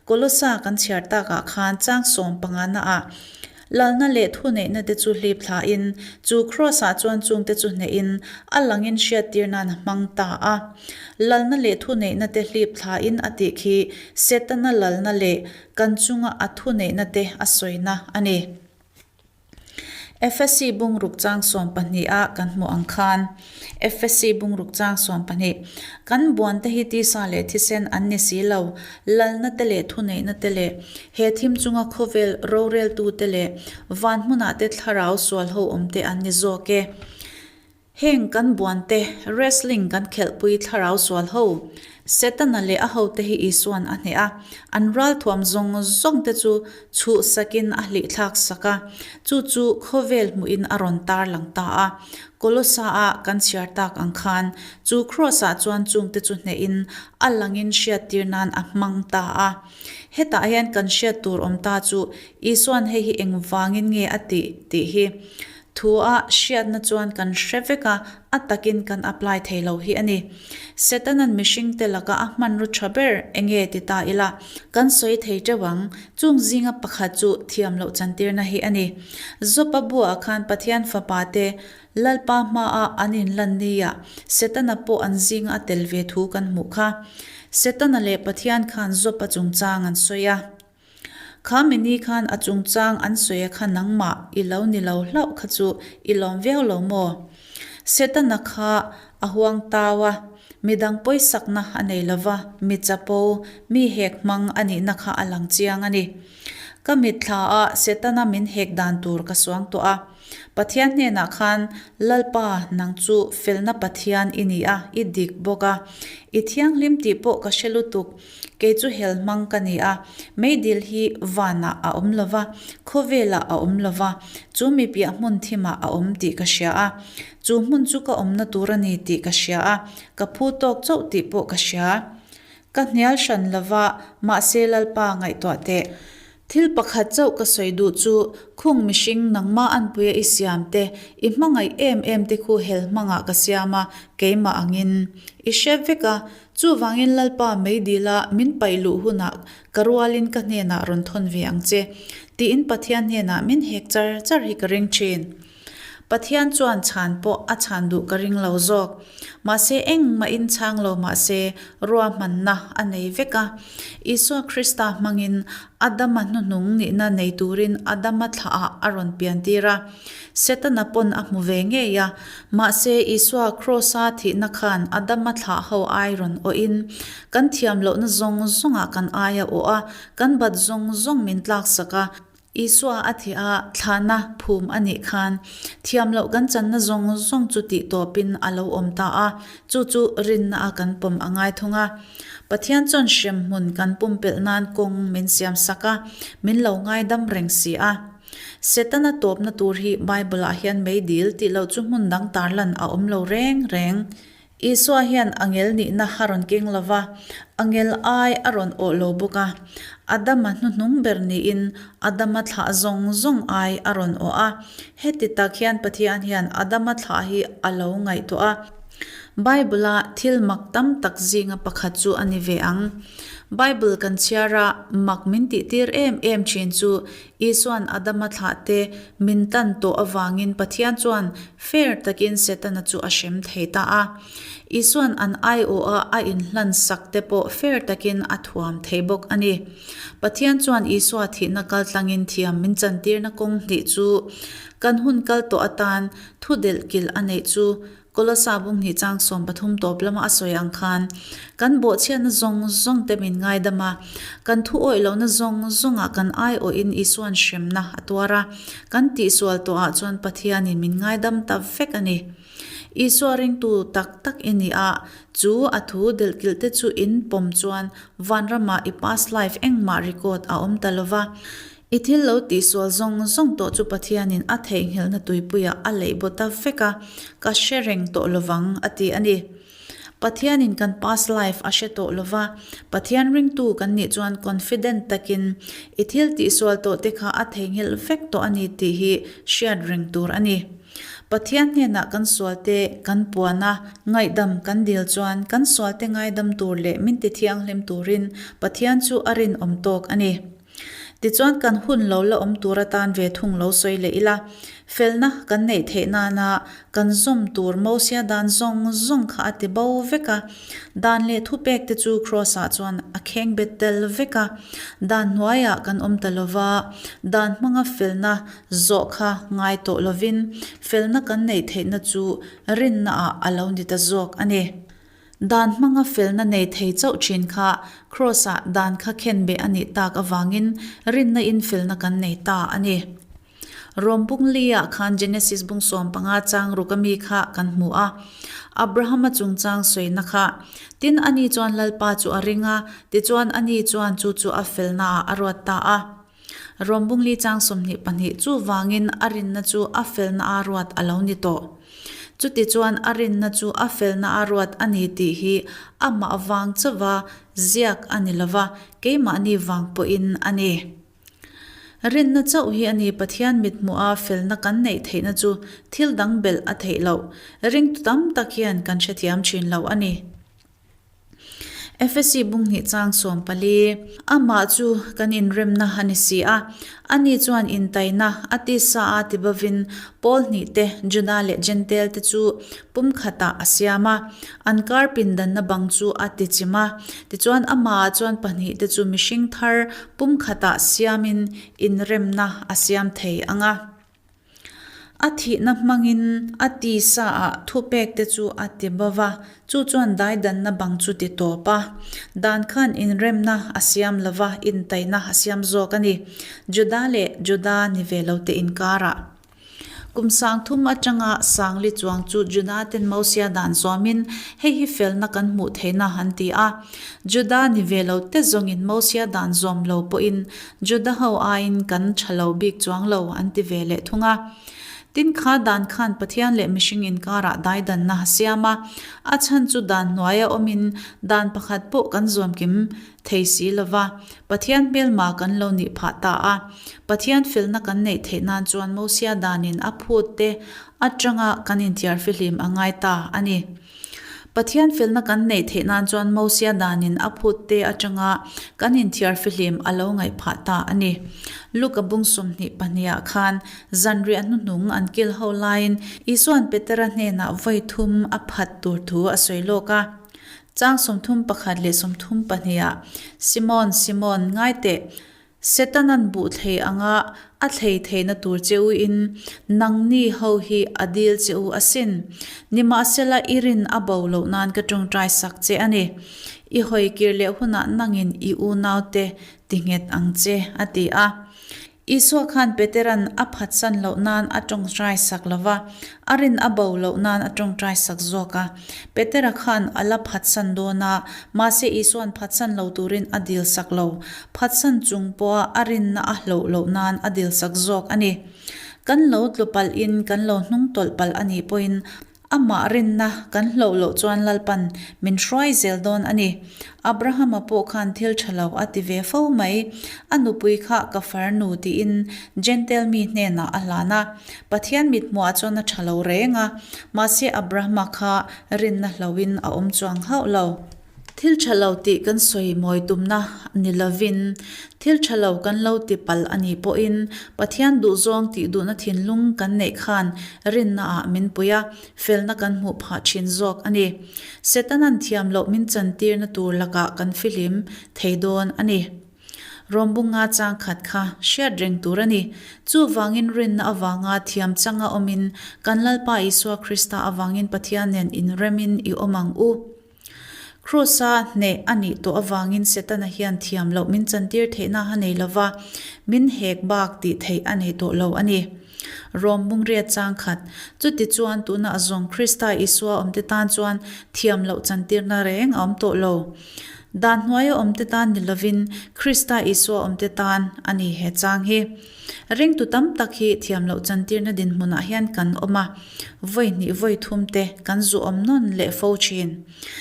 Kolosa kan chhiar takah khan chang sawm panganaah, Lalna leh thuneihna te chu hlip thlain, chu Kraws-ah chuan chungte chu hnehin, a langin hriattir nan a hmang ta a. Lalna leh thuneihna te hlip thlain a tih khi Setana lalna leh kan chunga a thuneihna te a sawina a ni. Efesi bungruk chang 12 a kan hmuh ang khan, Efesi bungruk chang 12, Kan buante hi tisa leh thisen an ni si lo, Lalna te leh thuneihna te leh he thim chunga khawvel roreltu te leh van hmunah te thlarau sual ho awm te an ni zawk e. Heng kan buan te, wrestling kan khelhpui thlarau sual ho, Setana leh a hote hi Isua'n a hneh a, an ralthuam zawng zawng te chu chhuhsakin a hlihthlak sak a, chu chu khawvel hmuhin a rawn tarlang ta a. Kolosa-a kan chhiar tak ang khan, chu Kraws-ah chuan chungte chu hnehin a langin hriattir nan a hmang ta a. Hetah hian kan hriat tur awm ta chu Isua'n hei hi engvangin nge a tih tih hi. Thua hriatna chuan kan hre vek a, a takin kan apply thei lo hi a ni. Setana'n mihringte laka a hmanraw tha ber enge ti ta ila, kan sawi thei teuh ang. Chung zinga pakhat chu thiam loh chantirna hi a ni. Job-a buah khan Pathian fapa te Lalpa hmaah an inlan nia, Setana pawh an zinga a tel ve thu kan hmuh kha. Setana leh Pathian khan Job-a chungchang an sawi a. Kha mini khan a chungchang an sawi a kha nangmah i lo ni lo hlauh kha chu i lawm viau lo maw? Setana kha a huang tau a, midang pawisakna a nei lo va, mi chapo, mi hek hmang a nihna kha a lang chiang a ni. Ka mitthla a Setana min hek dan tur ka suang tawh a. Pathian hnenah khan, Lalpa, nang chu felna Pathian i ni a, i dik bawk a. I thianghlim tih pawh ka hre lutuk. Kei chu hel hmang ka ni a, meidil hi vanah a awm lo va, khawvelah a awm lo va, chu mi piah hmun thimah a awm tih ka hria a. Chu hmun chu ka awmna tur a ni tih ka hria a, ka phu tawk chauh tih pawh ka hria. Ka hnial hran lo va, mahse Lalpa ngaihtuah teh. Thil pakhat chauh ka sawi duh chu, khung mihring nangmah anpuia i siam te, i hmangaih em em te khu hel hmangah ka siam a, keimah angin. I hre vek a, chuvangin Lalpa meidila min paih luh hunah ka rualin ka hnenah rawn thawn ve ang che, tiin Pathian hnenah min hek char char hi ka ring thin. Pathian chuan chhan pawh a chhan duh ka ring lo zawk. Mahse engmahin chhang lo mahse ruahmanna a nei vek a. Isua Krista hmangin Adama hnuhnung nihna nei turin Adama thlaah a rawn piantir a. Setana pawn a hmu ve ngei a. Mahse Isua Kraws-a thihna khan Adama thlah ho ai rawn awhin kan thiam lohna zawng zawngah kan ai a awh a, kan bat zawng zawng min tlaksak a. Isua a thih a, thlahna phum a nih khan thiam loh kan channa zawng zawng chu tih tawpin a lo awm ta a, chu chu rinna a kan pawm a ngai thung a. Pathian chuan hremhmun kan pumpelh nan kawng min siam sak a, min lo ngaidam reng si a. Setana tawpna tur hi Bible-ah hian meidil tih loh chu hmun dang tarlan a awm lo reng reng. Isua hian angel nihna a rawn keng lo va, angel ai a rawn awh lo bawk a. Adama hnuhnung ber niin Adama thlah zawng zawng ai a rawn awh a. Heti tak hian Pathian hian Adama thlah hi a lo ngaihtuah a. Bible-a thil mak tam tak zinga pakhat chu a ni ve ang. Bible kan chhiar a, mak min tihtir em em thin chu Isua'n Adama thlahte min tan tawh avangin Pathian chuan fair takin Setana chu a hrem thei ta a. Isua'n an aiawha a inhlan sak te pawh fair takin a thuam thei bawk a ni. Pathian chuan Isua thihna kaltlangin thiam min chantirna kawng hnih chu kan hun kal tawh atan thu delhkilh a neih chu. Kolosa bung hnih chang 13 tawp lama a sawi ang khan, kan bawhchhiatna zawng zawng te min ngaidam a, kan thu awih lohna zawng zawngah kan aiawhin Isua'n hremna a tuar a, kan tihsual tawhah chuan Pathianin min ngaidam ta vek a ni. Isua ringtu tak tak i ni a, chu a thu delhkilh te chu in pawm chuan vanramah i past life engmah record a awm ta lova. I thil lo tihsual zawng zawng tawh chu Pathianin a theihnghilhna tuipuiah a leih baw ta vek a, ka hre reng tawh lovang a ti a ni. Pathianin kan past life a hre tawh lova, Pathian ringtu kan nih chuan confident takin i thil tihsual tawh te kha a theihnghilh vek tawh a ni tih hi hriat reng tur a ni. Pathian hnenah kan sualte kan puan a, ngaihdam kan dil chuan kan sualte ngaidam tur leh min ti thianghlim turin Pathian chu a rinawm tawk a ni. Tichuan kan hun lo la awm tur atan ve thung lo sawi leh ila, felna kan neih theih nana kan zawm tur Mosia dan zawng zawng kha a ti bo vek a, dan leh thupek te chu Kraws-ah chuan a kheng bet tel vek a, dan hnuaiah kan awm ta lova, dan hmanga felna Zawh kha ngai tawh lovin felna kan neih theihna chu rinnaah a lo ni ta zawk a ni. Dan hmanga felna nei thei chauh thin kha Kraws-ah dan kha khenbeh a nih tak avangin rinna in felna kan nei ta a ni. Rom bung li-ah khan Genesis bung 15 chang ruk ami kha kan hmu a. Abrahama chungchang sawina kha. Tin, ani chuan Lalpa chu a ring a, tichuan ani chuan chu chu a felnaah a ruat ta a. Rom bungli chang 22 chuvangin a rinna chu a felna a ruat a lo ni tawh. Chutichuan a rinna chu a felna a ruat a ni tih hi amah vang chauva ziak a ni lova, keimahni vang pawhin a ni. Rinna chauh hi a ni Pathian mithmuha felna kan neih theihna chu thil dang belh a theih loh. Ringtu tam tak hian kan hrethiam thin lo a ni. Efesi bung hnih chang 14. Amah chu kan inremna a ni si a, ani chuan intaina a tisa a ti bovin Paul hnih te, Juda leh Jentail te chu pumkhatah a siam a, an kar pindanna bang chu a ti chim a. Tichuan amahah chuan pahnih te chu mihring thar pumkhatah siamin inremna a siam thei ang a. A thihna hmangin a tisa ah thupek te chu a ti bo va, chu chuan daidanna bang chu ti tawp a. Dan khan inremna a siam lo va, intaihna a siam zawk a ni. Juda leh Juda ni ve lo te inkarah. Kum 3000 atanga 4000 chuang chu Juda ten Mosia dan zawmin hei hi felna kan hmuh theihna an ti a. Juda ni ve lo te zawngin Mosia dan zawm lo pawhin Juda ho aiin kan tha lo bik chuang lo an ti ve leh thung a. Tin kha dan khan Pathian leh mihring inkarah daidanna a siam a, a chhan chu dan hnuaia awmin dan pakhat pawh kan zuamkim thei si lo va, Pathian hmelma kan lo nih phah ta a. Pathian felna kan neih theih nan chuan Mosia danin a phut te atanga kan inthiar fihlim a ngai ta a ni. Pathian felna kan neih theih nan chuan Mosia danin a phut te atanga kan inthiar fihlim a lo ngaih phah ta a ni. Luka bung 22 ah khan zanriah hnuhnung an kil ho laiin Isua'n Petera hnenah vawi thum a phat tur thu a sawi lawk a. Chang 31 leh 32 ah, Simon, Simon, ngai teh! Setanan buh thlei anga a thlei theihna tur che u in nangni ho hi a dil che u asin. Nimahsela i rin a bo loh nan ka tawngtai sak che a ni. I hawi kir leh hunah nangin i unaute ti nghet ang che, a ti a. Isua khan Petera'n a phatsan loh nan a tawngtai sak lo va, a rin a bo loh nan a tawngtai sak zawk a. Petera khan a la phatsan dawn a, mahse Isua'n phatsan lo turin a dil sak lo. Phatsan chung pawha a rinna a hloh loh nan a dil sak zawk a ni. Kan lo tlu palhin kan lo hnung tawlh palh a nih pawhin amah rinna kan hloh loh chuan Lalpan min hruai zel dawn a ni. Abrahama pawh khan thil tha lo a ti ve fo mai. A nupui kha ka farnu tiin Jentail mi hnenah a hlan a. Pathian mithmuah chuan a tha lo reng a, mahse Abrahama kha rinna hlohin a awm chuang hauh lo. Thil tha lo tih kan sawi mawi tumna ni lovin, thil tha lo kan lo ti palh a nih pawhin Pathian duhzawng tih duhna thinlung kan neih khan rinnaah min pui a, felna kan hmuh phah thin zawk a ni. Setanan thiam loh min chantirna tur lakah kan fihlim thei dawn a ni. Rawmbunga chang khat kha hriat reng tur a ni. Chuvangin rinna avanga thiam changa awmin kan Lalpa Isua Krista avangin Pathian nen inremin i awm ang u. Kraws-a hneh a nih tawh avangin Setana hian thiam loh min chantir theihna a nei lova, min hek bak tih theih a nei tawh lo a ni. Rom bungriat chang khat. Chutichuan tuna a zawng Krista Isua awmte tan chuan thiam loh chantirna reng a awm tawh lo. Dan hnuaia awmte tan ni lovin Krista Isua awmte tan a ni he chang hi. Ringtu tam tak hi thiam loh chantirna dinhmunah hian kan awm a, vawi hnih vawi thum te kan zu awm nawn leh fo thin.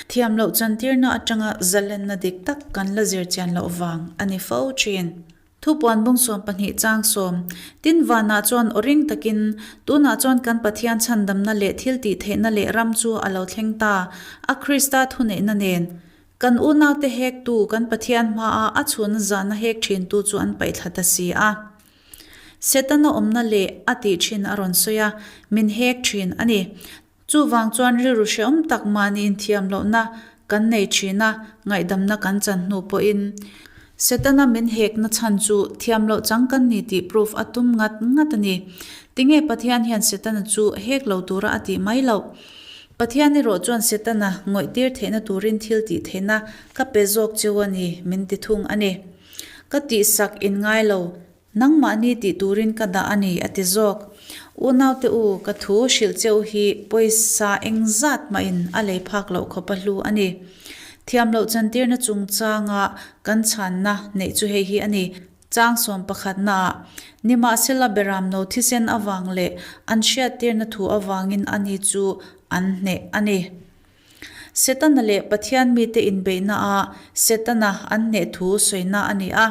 Thiam loh chantirna atanga zalenna dik tak kan la zir chian loh vang a ni fo thin. Thupuan bawngsawm pahnih chang sawm. Tin vanah chuan aw ring takin, Tunah chuan kan Pathian chhandamna leh thil tih theihna leh ram chu a lo thleng ta, a Krista thuneihna nen. Kan unaute hektu kan Pathian hmaa a chhun zahna hek thintu chu an paihthla ta si a. Setana awmna leh a tih thin a rawn sawi a, min hek thin a ni. Chuvang chuan rilru hrehawm tak mahni inthiam lohna kan nei thin a, ngaihdamna kan chan hnu pawhin Setana min hekna chhan chu thiam loh chang kan ni tih proof a tum ngat ngat a ni. Tinge Pathian hian Setana chu hek lo tura a tih mai loh? Pathian erawh chuan Setana ngawih tir theihna turin thil tih theihna ka pe zawk cheu a ni min ti thung a ni. Ka tihsak in ngai lo. Nangmahni tih turin ka dah a ni, a ti zawk. Unaute u, ka thu hrilh cheu hi pawisa engzat mahin a lei phak loh khawp a hlu a ni. Thiam loh chantirna chungchanga kan chhanna neih chu hei hi a ni. Chang sawm pakhatnaah, Nimahsela beram no thisen avang leh an hriattirna thu avangin ani chu an hneh a ni. Setana leh Pathian mite inbeihnaah Setana an hneh thu sawina a ni a.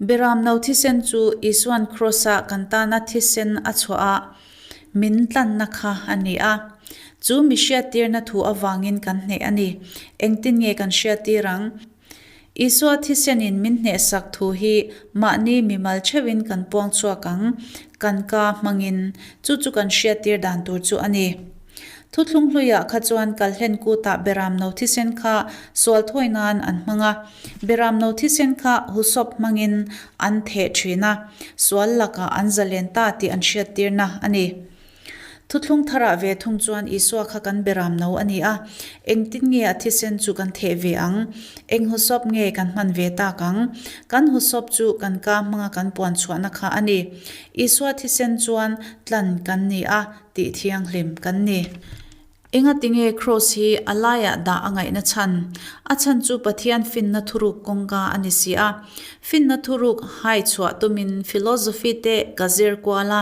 Beram no thisen chu Isuan Kraws-ah kan tana thisen a chhuah a, min tlanna kha a ni a. Chu mi hriattirna thu avangin kan hneh a ni. Engtin nge kan hriattir ang? Isua thisenin min hnehsak thu hi mahni mimal theuhin kan puang chhuak ang, kan ka hmangin. Chu chu kan hriattir dan tur chu a ni. Thuthlung hluiah kha chuan kalhlen kutah beram no thisen kha sual thawi nan an hmang a, beram no thisen kha husawp hmangin an theh thin a, sual lakah an zalen ta tih an hriattirna a ni. Thuthlung tharah ve thung chuan Isua kha kan beram no a ni a, engtin nge a thisen chu kan theh ve ang? Eng husawp nge kan hman ve tak ang? Kan husawp chu kan ka hmanga kan puan chhuahna kha a ni. Isua thisen chuan tlan kan ni a, tih thianghlim kan ni. Engatinge Kraws hi a laiah dah a ngaihna chhan? A chhan chu Pathian finna thuruk kawngka a ni si a. Finna thuruk hai chhuah tumin philosophy te ka zir kual a,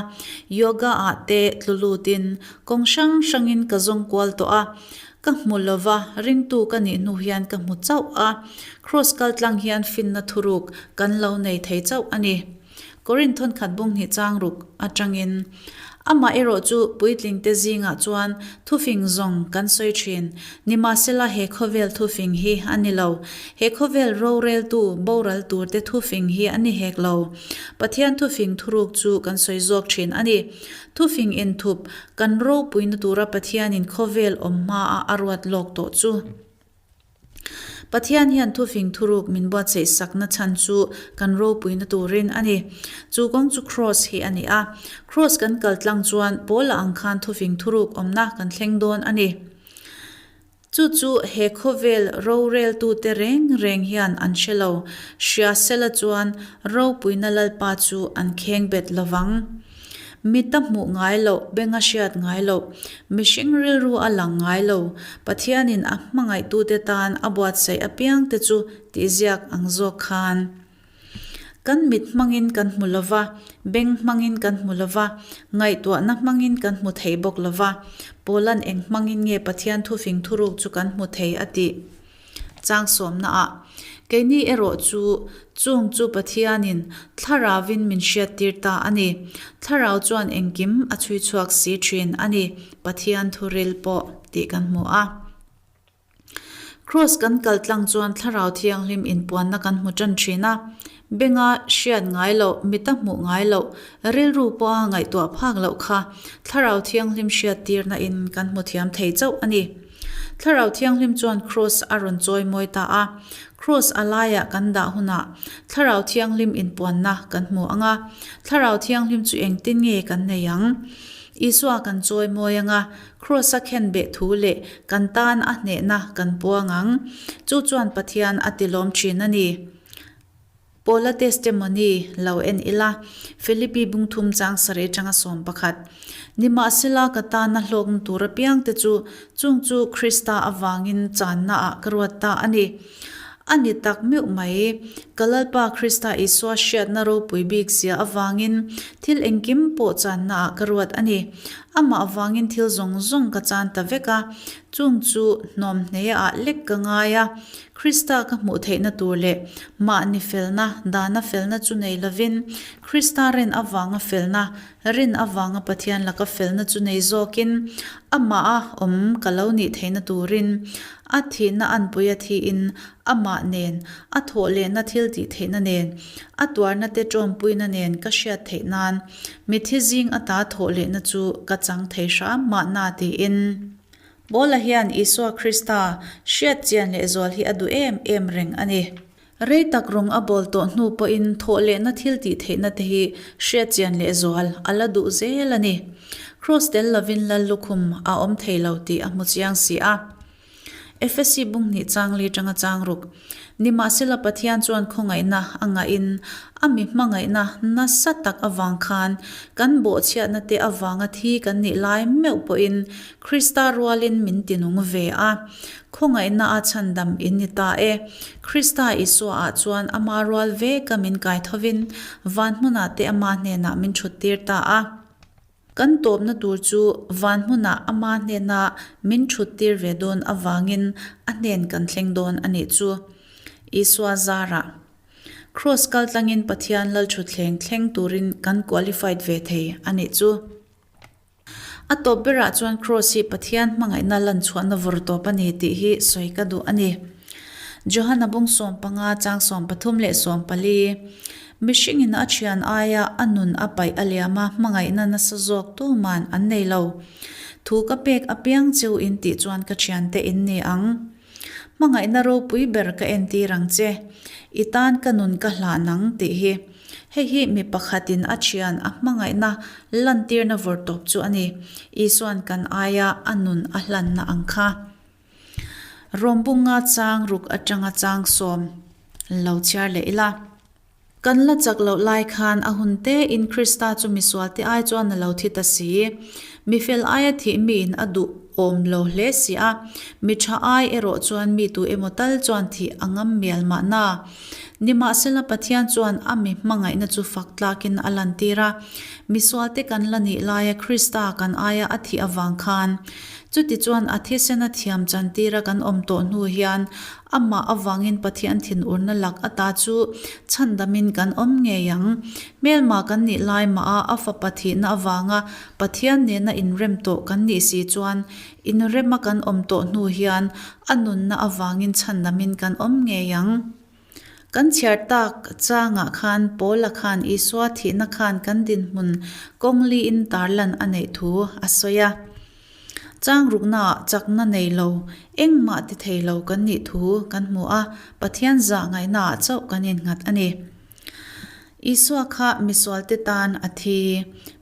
yoga ah te tlu lutin kawng hrang hrangin ka zawng kual tawh a. Ka hmu lova, ringtu ka nih hnu hian ka hmu chauh a. Kraws kaltlang hian finna thuruk kan lo nei thei chauh a ni. Korin thawnkhat bung hnih chang ruk atangin amah erawh chu puitlingte zingah chuan thufing zawng kan sawi thin. Nimahsela he khawvel thufing hi a ni lo. He khawvel roreltu boral turte thufing hi a ni hek lo. Pathian thufing thuruk chu kan sawi zawk thin a ni. Thufing inthup kan ropuina tura Pathianin khawvel awm hmaah a ruat lawk tawh chu. Pathian hian thufing thuruk min buatsaih sakna chhan chu kan ropuina turin a ni. Chu kawng chu Kraws hi a ni a. Kraws kan kal tlang chuan Paula ang khan thufing thuruk awmna kan thleng dawn a ni. Chu chu he khawvel roreltute reng reng hian an hre lo. Hria sela chuan ropuina Lalpa chu an kheng bet lovang. Mita hmuh ngai loh, benga hriat ngai loh, mihring rilru a lang ngai lo, Pathianin a hmangaihtute tan a buatsaih apiangte chu tihziak ang zawk khan. Kan mit hmangin kan hmu lo va, beng hmangin kan hmu lo va, ngaihtuahna hmangin kan hmu thei bawk lo va, Paula'n eng hmangin nge Pathian thufing thuruk chu kan hmu thei a tih? Chang sawmnaah, Keini erawh chu chung chu Pathianin Thlarauvin min hriattir ta a ni. Thlarau chuan engkim a chhui chhuak si thin a ni, Pathian thuril pawh tih kan hmu a. Kraws kan kal tlang chuan Thlarau Thianghlim inpuanna kan hmu tan thin a. Benga hriat ngai loh, mita hmuh ngai loh, rilru pawha ngaihtuah phak loh kha Thlarau Thianghlim hriattirna in kan hmu thiam thei chauh a ni. Thlarau Thianghlim chuan Kraws a rawn chawi mawi ta a. Kraws a laiah kan dah hunah Thlarau Thianghlim inpuanna kan hmu ang a. Thlarau Thianghlim chu engtin nge kan nei ang? Isua kan chawi mawi ang a, Kraws a khen beh thu leh kan tan a hnehna kan puang ang. Chu chuan Pathian a tilawm thin a ni. Paula testimony lo en ila, Philippi bungthum chang sarih atanga 11. Nimahsela ka tana hlawkna tur apiang te chu chung chu Krista avangin channa ah ka ruat ta a ni. A ni tak meuh mai. Ka Lalpa Krista Isua hriatna ropui bik zia avangin thil engkim pawh channa ah ka ruat a ni. Amah avangin thil zawng zawng ka chan ta vek a, chung chu hnawm hneia ah lek ka ngai a. Krista ka hmuh theihna tur leh mahni felna, dana felna chu nei lovin, Krista rin avanga felna, rin avanga Pathian laka felna chu nei zawkin, Amaha awm ka lo nih theihna turin, a thihna anpui a thiin, Amah nen, a thawh lehna thil tih theihna nen, a tuarna te ṭawmpuina nen ka hriat theih nan, mitthi zing ata thawh lehna chu ka chang thei hram mahna tiin. Paula hian Isua Krista hriat chian lehzual hi a duh em em reng a ni. Rei tak rawng a bawl tawh hnu pawhin thawhlehna thil tih theihna te hi hriat chian lehzual a la duh zel a ni. Kraws tel lovin Lal lukhum a awm thei lo tih a hmu chiang si a. Efesi bung hnih chang li tanga chang ruk. Nimahsela Pathian chuan khawngaihna a ngahin a mi hmangaihna nasa tak avang khan kan bawhchhiatna te avanga thi kan nih lai meuh pawhin Krista rualin min tinung ve a. Khawngaihna a chhandam in ni ta e. Krista Isua ah chuan ama rual veka min kai thovin van hmunah te ama hnenah min thuttir ta a. Kan tawpna tur chu van hmunah ama hnena min thuttir ve dawn avangin a hnen kan thleng dawn a nih chu. Isua zarah. Kraws kaltlangin Pathian Lalthutthleng thleng turin kan qualified ve thei a nih chu. A tawp berah chuan Kraws hi Pathian hmangaihna lanchhuahna vawr tawp a ni tih hi sawi ka duh a ni. Johana bung 15 chang 13 leh 14. Mihringin a thian aia a nun a paih a liam a, hmangaihna nasa zawk tuman an nei lo. Thu ka pek apiang cheu in tih chuan ka thiante in ni ang. Hmangaihna ropui ber ka entir ang che. I tan ka nun ka hlah nang tih hi. Hei hi mi pakhatin a thian a hmangaihna lantirna vawrtawp chu a ni. Isuan kan aia a nun a hlanna ang kha. Rawmbunga chang ruk atanga chang sawm lo chhiar leh ila. Kan la chak loh lai khan a hun te in Krista chu misual te ai chuan a lo thi ta si. Mi fel aia thih miin a duh awm lo hle si a, mi tha ai erawh chuan mi tu emaw tal chuan thih a ngam mial mahna. Nimahsela Pathian chuan a mi hmangaihna chu fak tlakin a lantir a, misual te kan la nih laia Krista kan aia a thih avang khan Chutichuan a thisena thiam chantira kan awm tawh hnu hian amah avangin Pathian thinurna lak ata chu chhandamin kan awm ngei ang. Hmelma kan nih lai maha a fapa thihna avanga Pathian nena inrem tawh kan nih si chuan inrema kan awm tawh hnu hian a nunna avangin chhandamin kan awm ngei ang. Kan chhiar tak changah khan Paula khan Isua thihna khan kan dinhmun kawng liin tarlan a neih thu a sawi a. Chang ruknaah chakna nei lo, engmah ti thei lo kan nih thu kan hmu a, Pathian zah ngaihnaah chauh kan innghat a ni. Isua kha misualte tan a thi.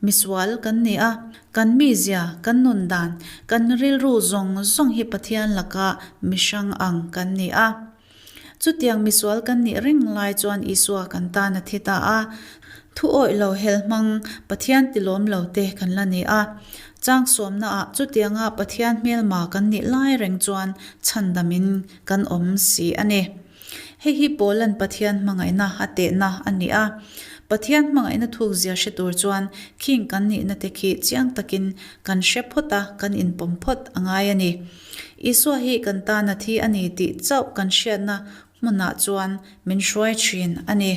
Misual kan ni a, kan mizia, kan nun dan, kan rilru zawng zawng hi Pathian laka mihrang ang kan ni a. Chutiang misual kan nih reng lai chuan Isua kan tan a thi ta a. Thu awih lo hel hmang Pathian tilawm lo te kan la ni a. Chang sawmnaah chutianga Pathian hmelma kan nih lai reng chuan chhandamin kan awm si a ni. Hei hi Paula'n Pathian hmangaihna a tehna a ni a. Pathian hmangaihna thukzia hre tur chuan khing kan nihna te khi chiang takin kan hre phawt a, kan inpawm phawt a ngai a ni. Isua hi kan tan a thi a ni tih chauh kan hriatna hmunah chuan min hruai thin a ni.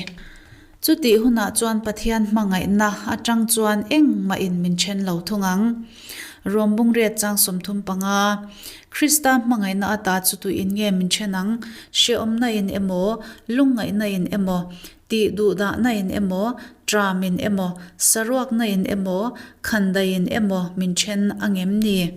Chutih hunah chuan Pathian hmangaihna atang chuan engmahin min then lo thung ang. Rom bungriat chang 35, Krista hmangaihna ata chu tuin nge min then ang? Hrehawmna in emaw, lungngaihna in emaw, tih duhdahna in emaw, tram in emaw, saruakna in emaw, khandai in emaw min then angem ni?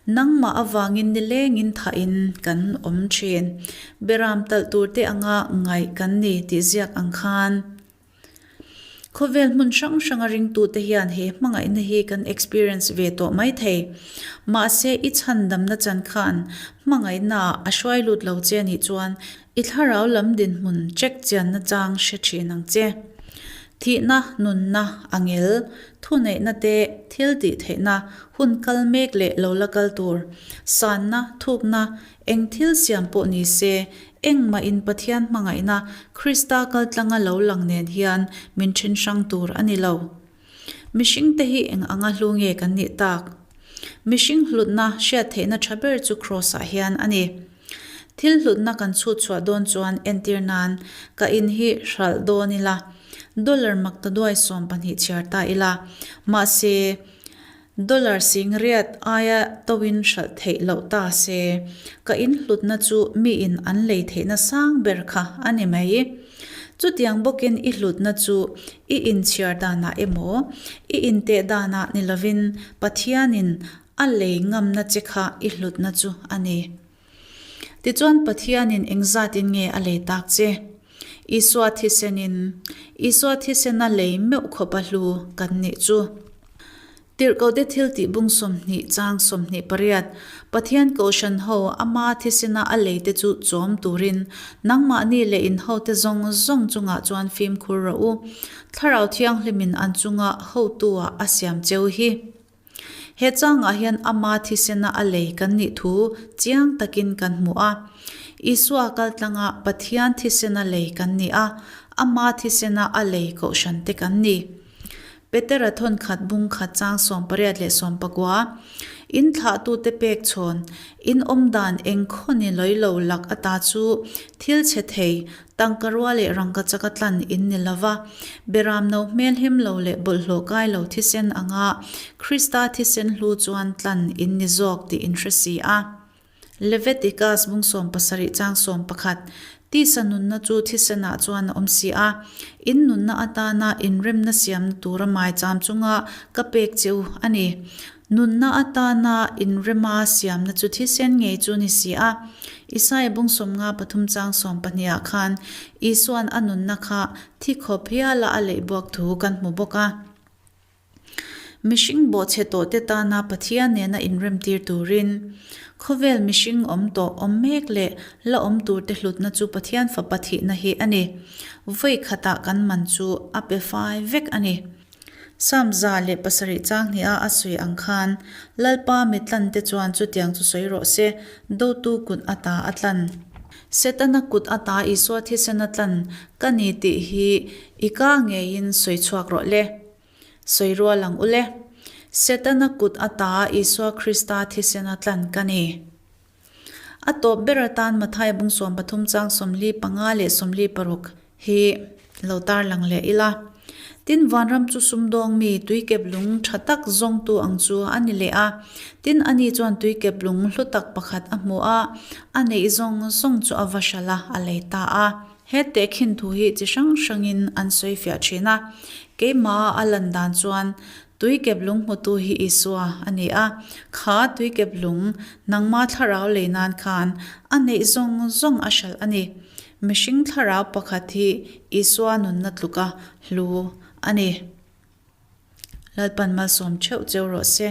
Nangmah avangin nilengin thahin kan awm thin. Beram talh turte anga ngaih kan ni tih ziak ang khan. Khawvel hmun hrang hranga ringtute hian he hmangaihna hi kan experience ve tawh mai thei. Mahse, i chhandamna chan khan hmangaihnaah a hruai lut lo che anih chuan i thlarau lam dinhmun check chianna chang hre thin ang che. Thihna, nunna, angel, thuneihna te, thil tih theihna, hun kal mek leh lo la kal tur, sanna, thukna, Eng thil siam pawh ni se, engmahin Pathian hmangaihna Krista kaltlanga lo lang nen hian min then hrang tur a ni lo. Mihringte hi eng anga hlu nge kan nih tak? Mihring hlutna hriat theihna tha ber chu Kraws-ah hian a ni. Thil hlutna kan chhut chhuah dawn chuan entir nan ka in hi hralh dawn ila, dollar maktaduai 12 chhiar ta ila, mahse, Dollar singriat aia tawin hralh theih loh ta se, ka inhlutna chu miin an lei theihna sang ber kha a ni mai. Chutiang bawkin i hlutna chu i inchhiar danah emaw, i inteh danah ni lovin Pathianin a lei ngamna che kha i hlutna chu a ni. Tichuan Pathianin engzatin nge a lei tak che? Isua thisenin, Isua thisena lei meuh khawpa hlu kan nih chu. Tirhkohte thiltih bung 20 chang 28, Pathian Kohhran ho ama thisena a leite chu chawm turin nangmahni leh inhote zawng zawng chungah chuan fimkhur rawh u. Thlarau Thianghlimin an chunga hotu-ah a siam cheu hi. He changah hian ama thisena a lei kan nih thu chiang takin kan hmu a. Isua kaltlanga Pathian thisena lei kan ni a, ama thisena a lei kohhran te kan ni. Petera thawnkhat bung khat chang 18 leh 19, In thlahtute pek chhawn, in awmdan eng khaw ni lawi lo lak ata chu thil chhe thei, Tangka rua leh rangka chaka tlan in ni lo va, Beram no hmel him lo leh bawlhhlawh kai lo thisen anga Krista thisen hlu chuan tlan in ni zawk tih in hre si a. Leviticus bung 17 chang 11, Tisa nunna chu thisenah chuan a awm si a, in nunna atana inremna siamna tura maicham chunga ka pek che u a ni. Nunna atana inrema siamna chu thisen ngei chu ni si a. Isaia bung 53 chang 12 ah khan Isua'n a nunna kha thi khawp hiala a leih buak thu kan hmu bawk a. Mihring bawhchhe tawhte tana Pathian nena inremtir turin khawvel mihring awm tawh awm mek leh la awm turte hlutna chu Pathian Fapa thihna hi a ni. Vawi khatah kan man chu a pe fai vek a ni. Psalm 107 chang hniha a sawi ang khan, Lalpa mi tlante chuan chutiang chu sawi rawh se, dotu kut ata a tlan. Setana kut ata Isua thisen a tlan ka ni tih hi i ka ngeiin sawi chhuak rawh le. Sawi rual ang u le. Setana kut ata Isua Krista thisen a tlan ka ni. A tawp ber atan Mathaia bung 13 chang 45 leh 46 hi lo tarlang leh ila. Tin, vanram chu sumdawng mi tuikep lung tha tak zawngtu ang chu a ni leh a. Tin, ani chuan tuikep lung hlu tak pakhat a hmu a, a neih zawng zawng chu a va hralh a, a lei ta a. He tehkhin thu hi chi hrang hrangin an sawi fiah thin a. Keimah a lan dan chuan Tuikep lung hmutu hi Isua a ni a, kha tuikep lung nangma thlarau lei nan khan a neih zawng zawng a hralh a ni. Mihring thlarau pakhat hi Isua nunna tluka hlu a ni. Lalpan malsawm theuh cheu rawh se.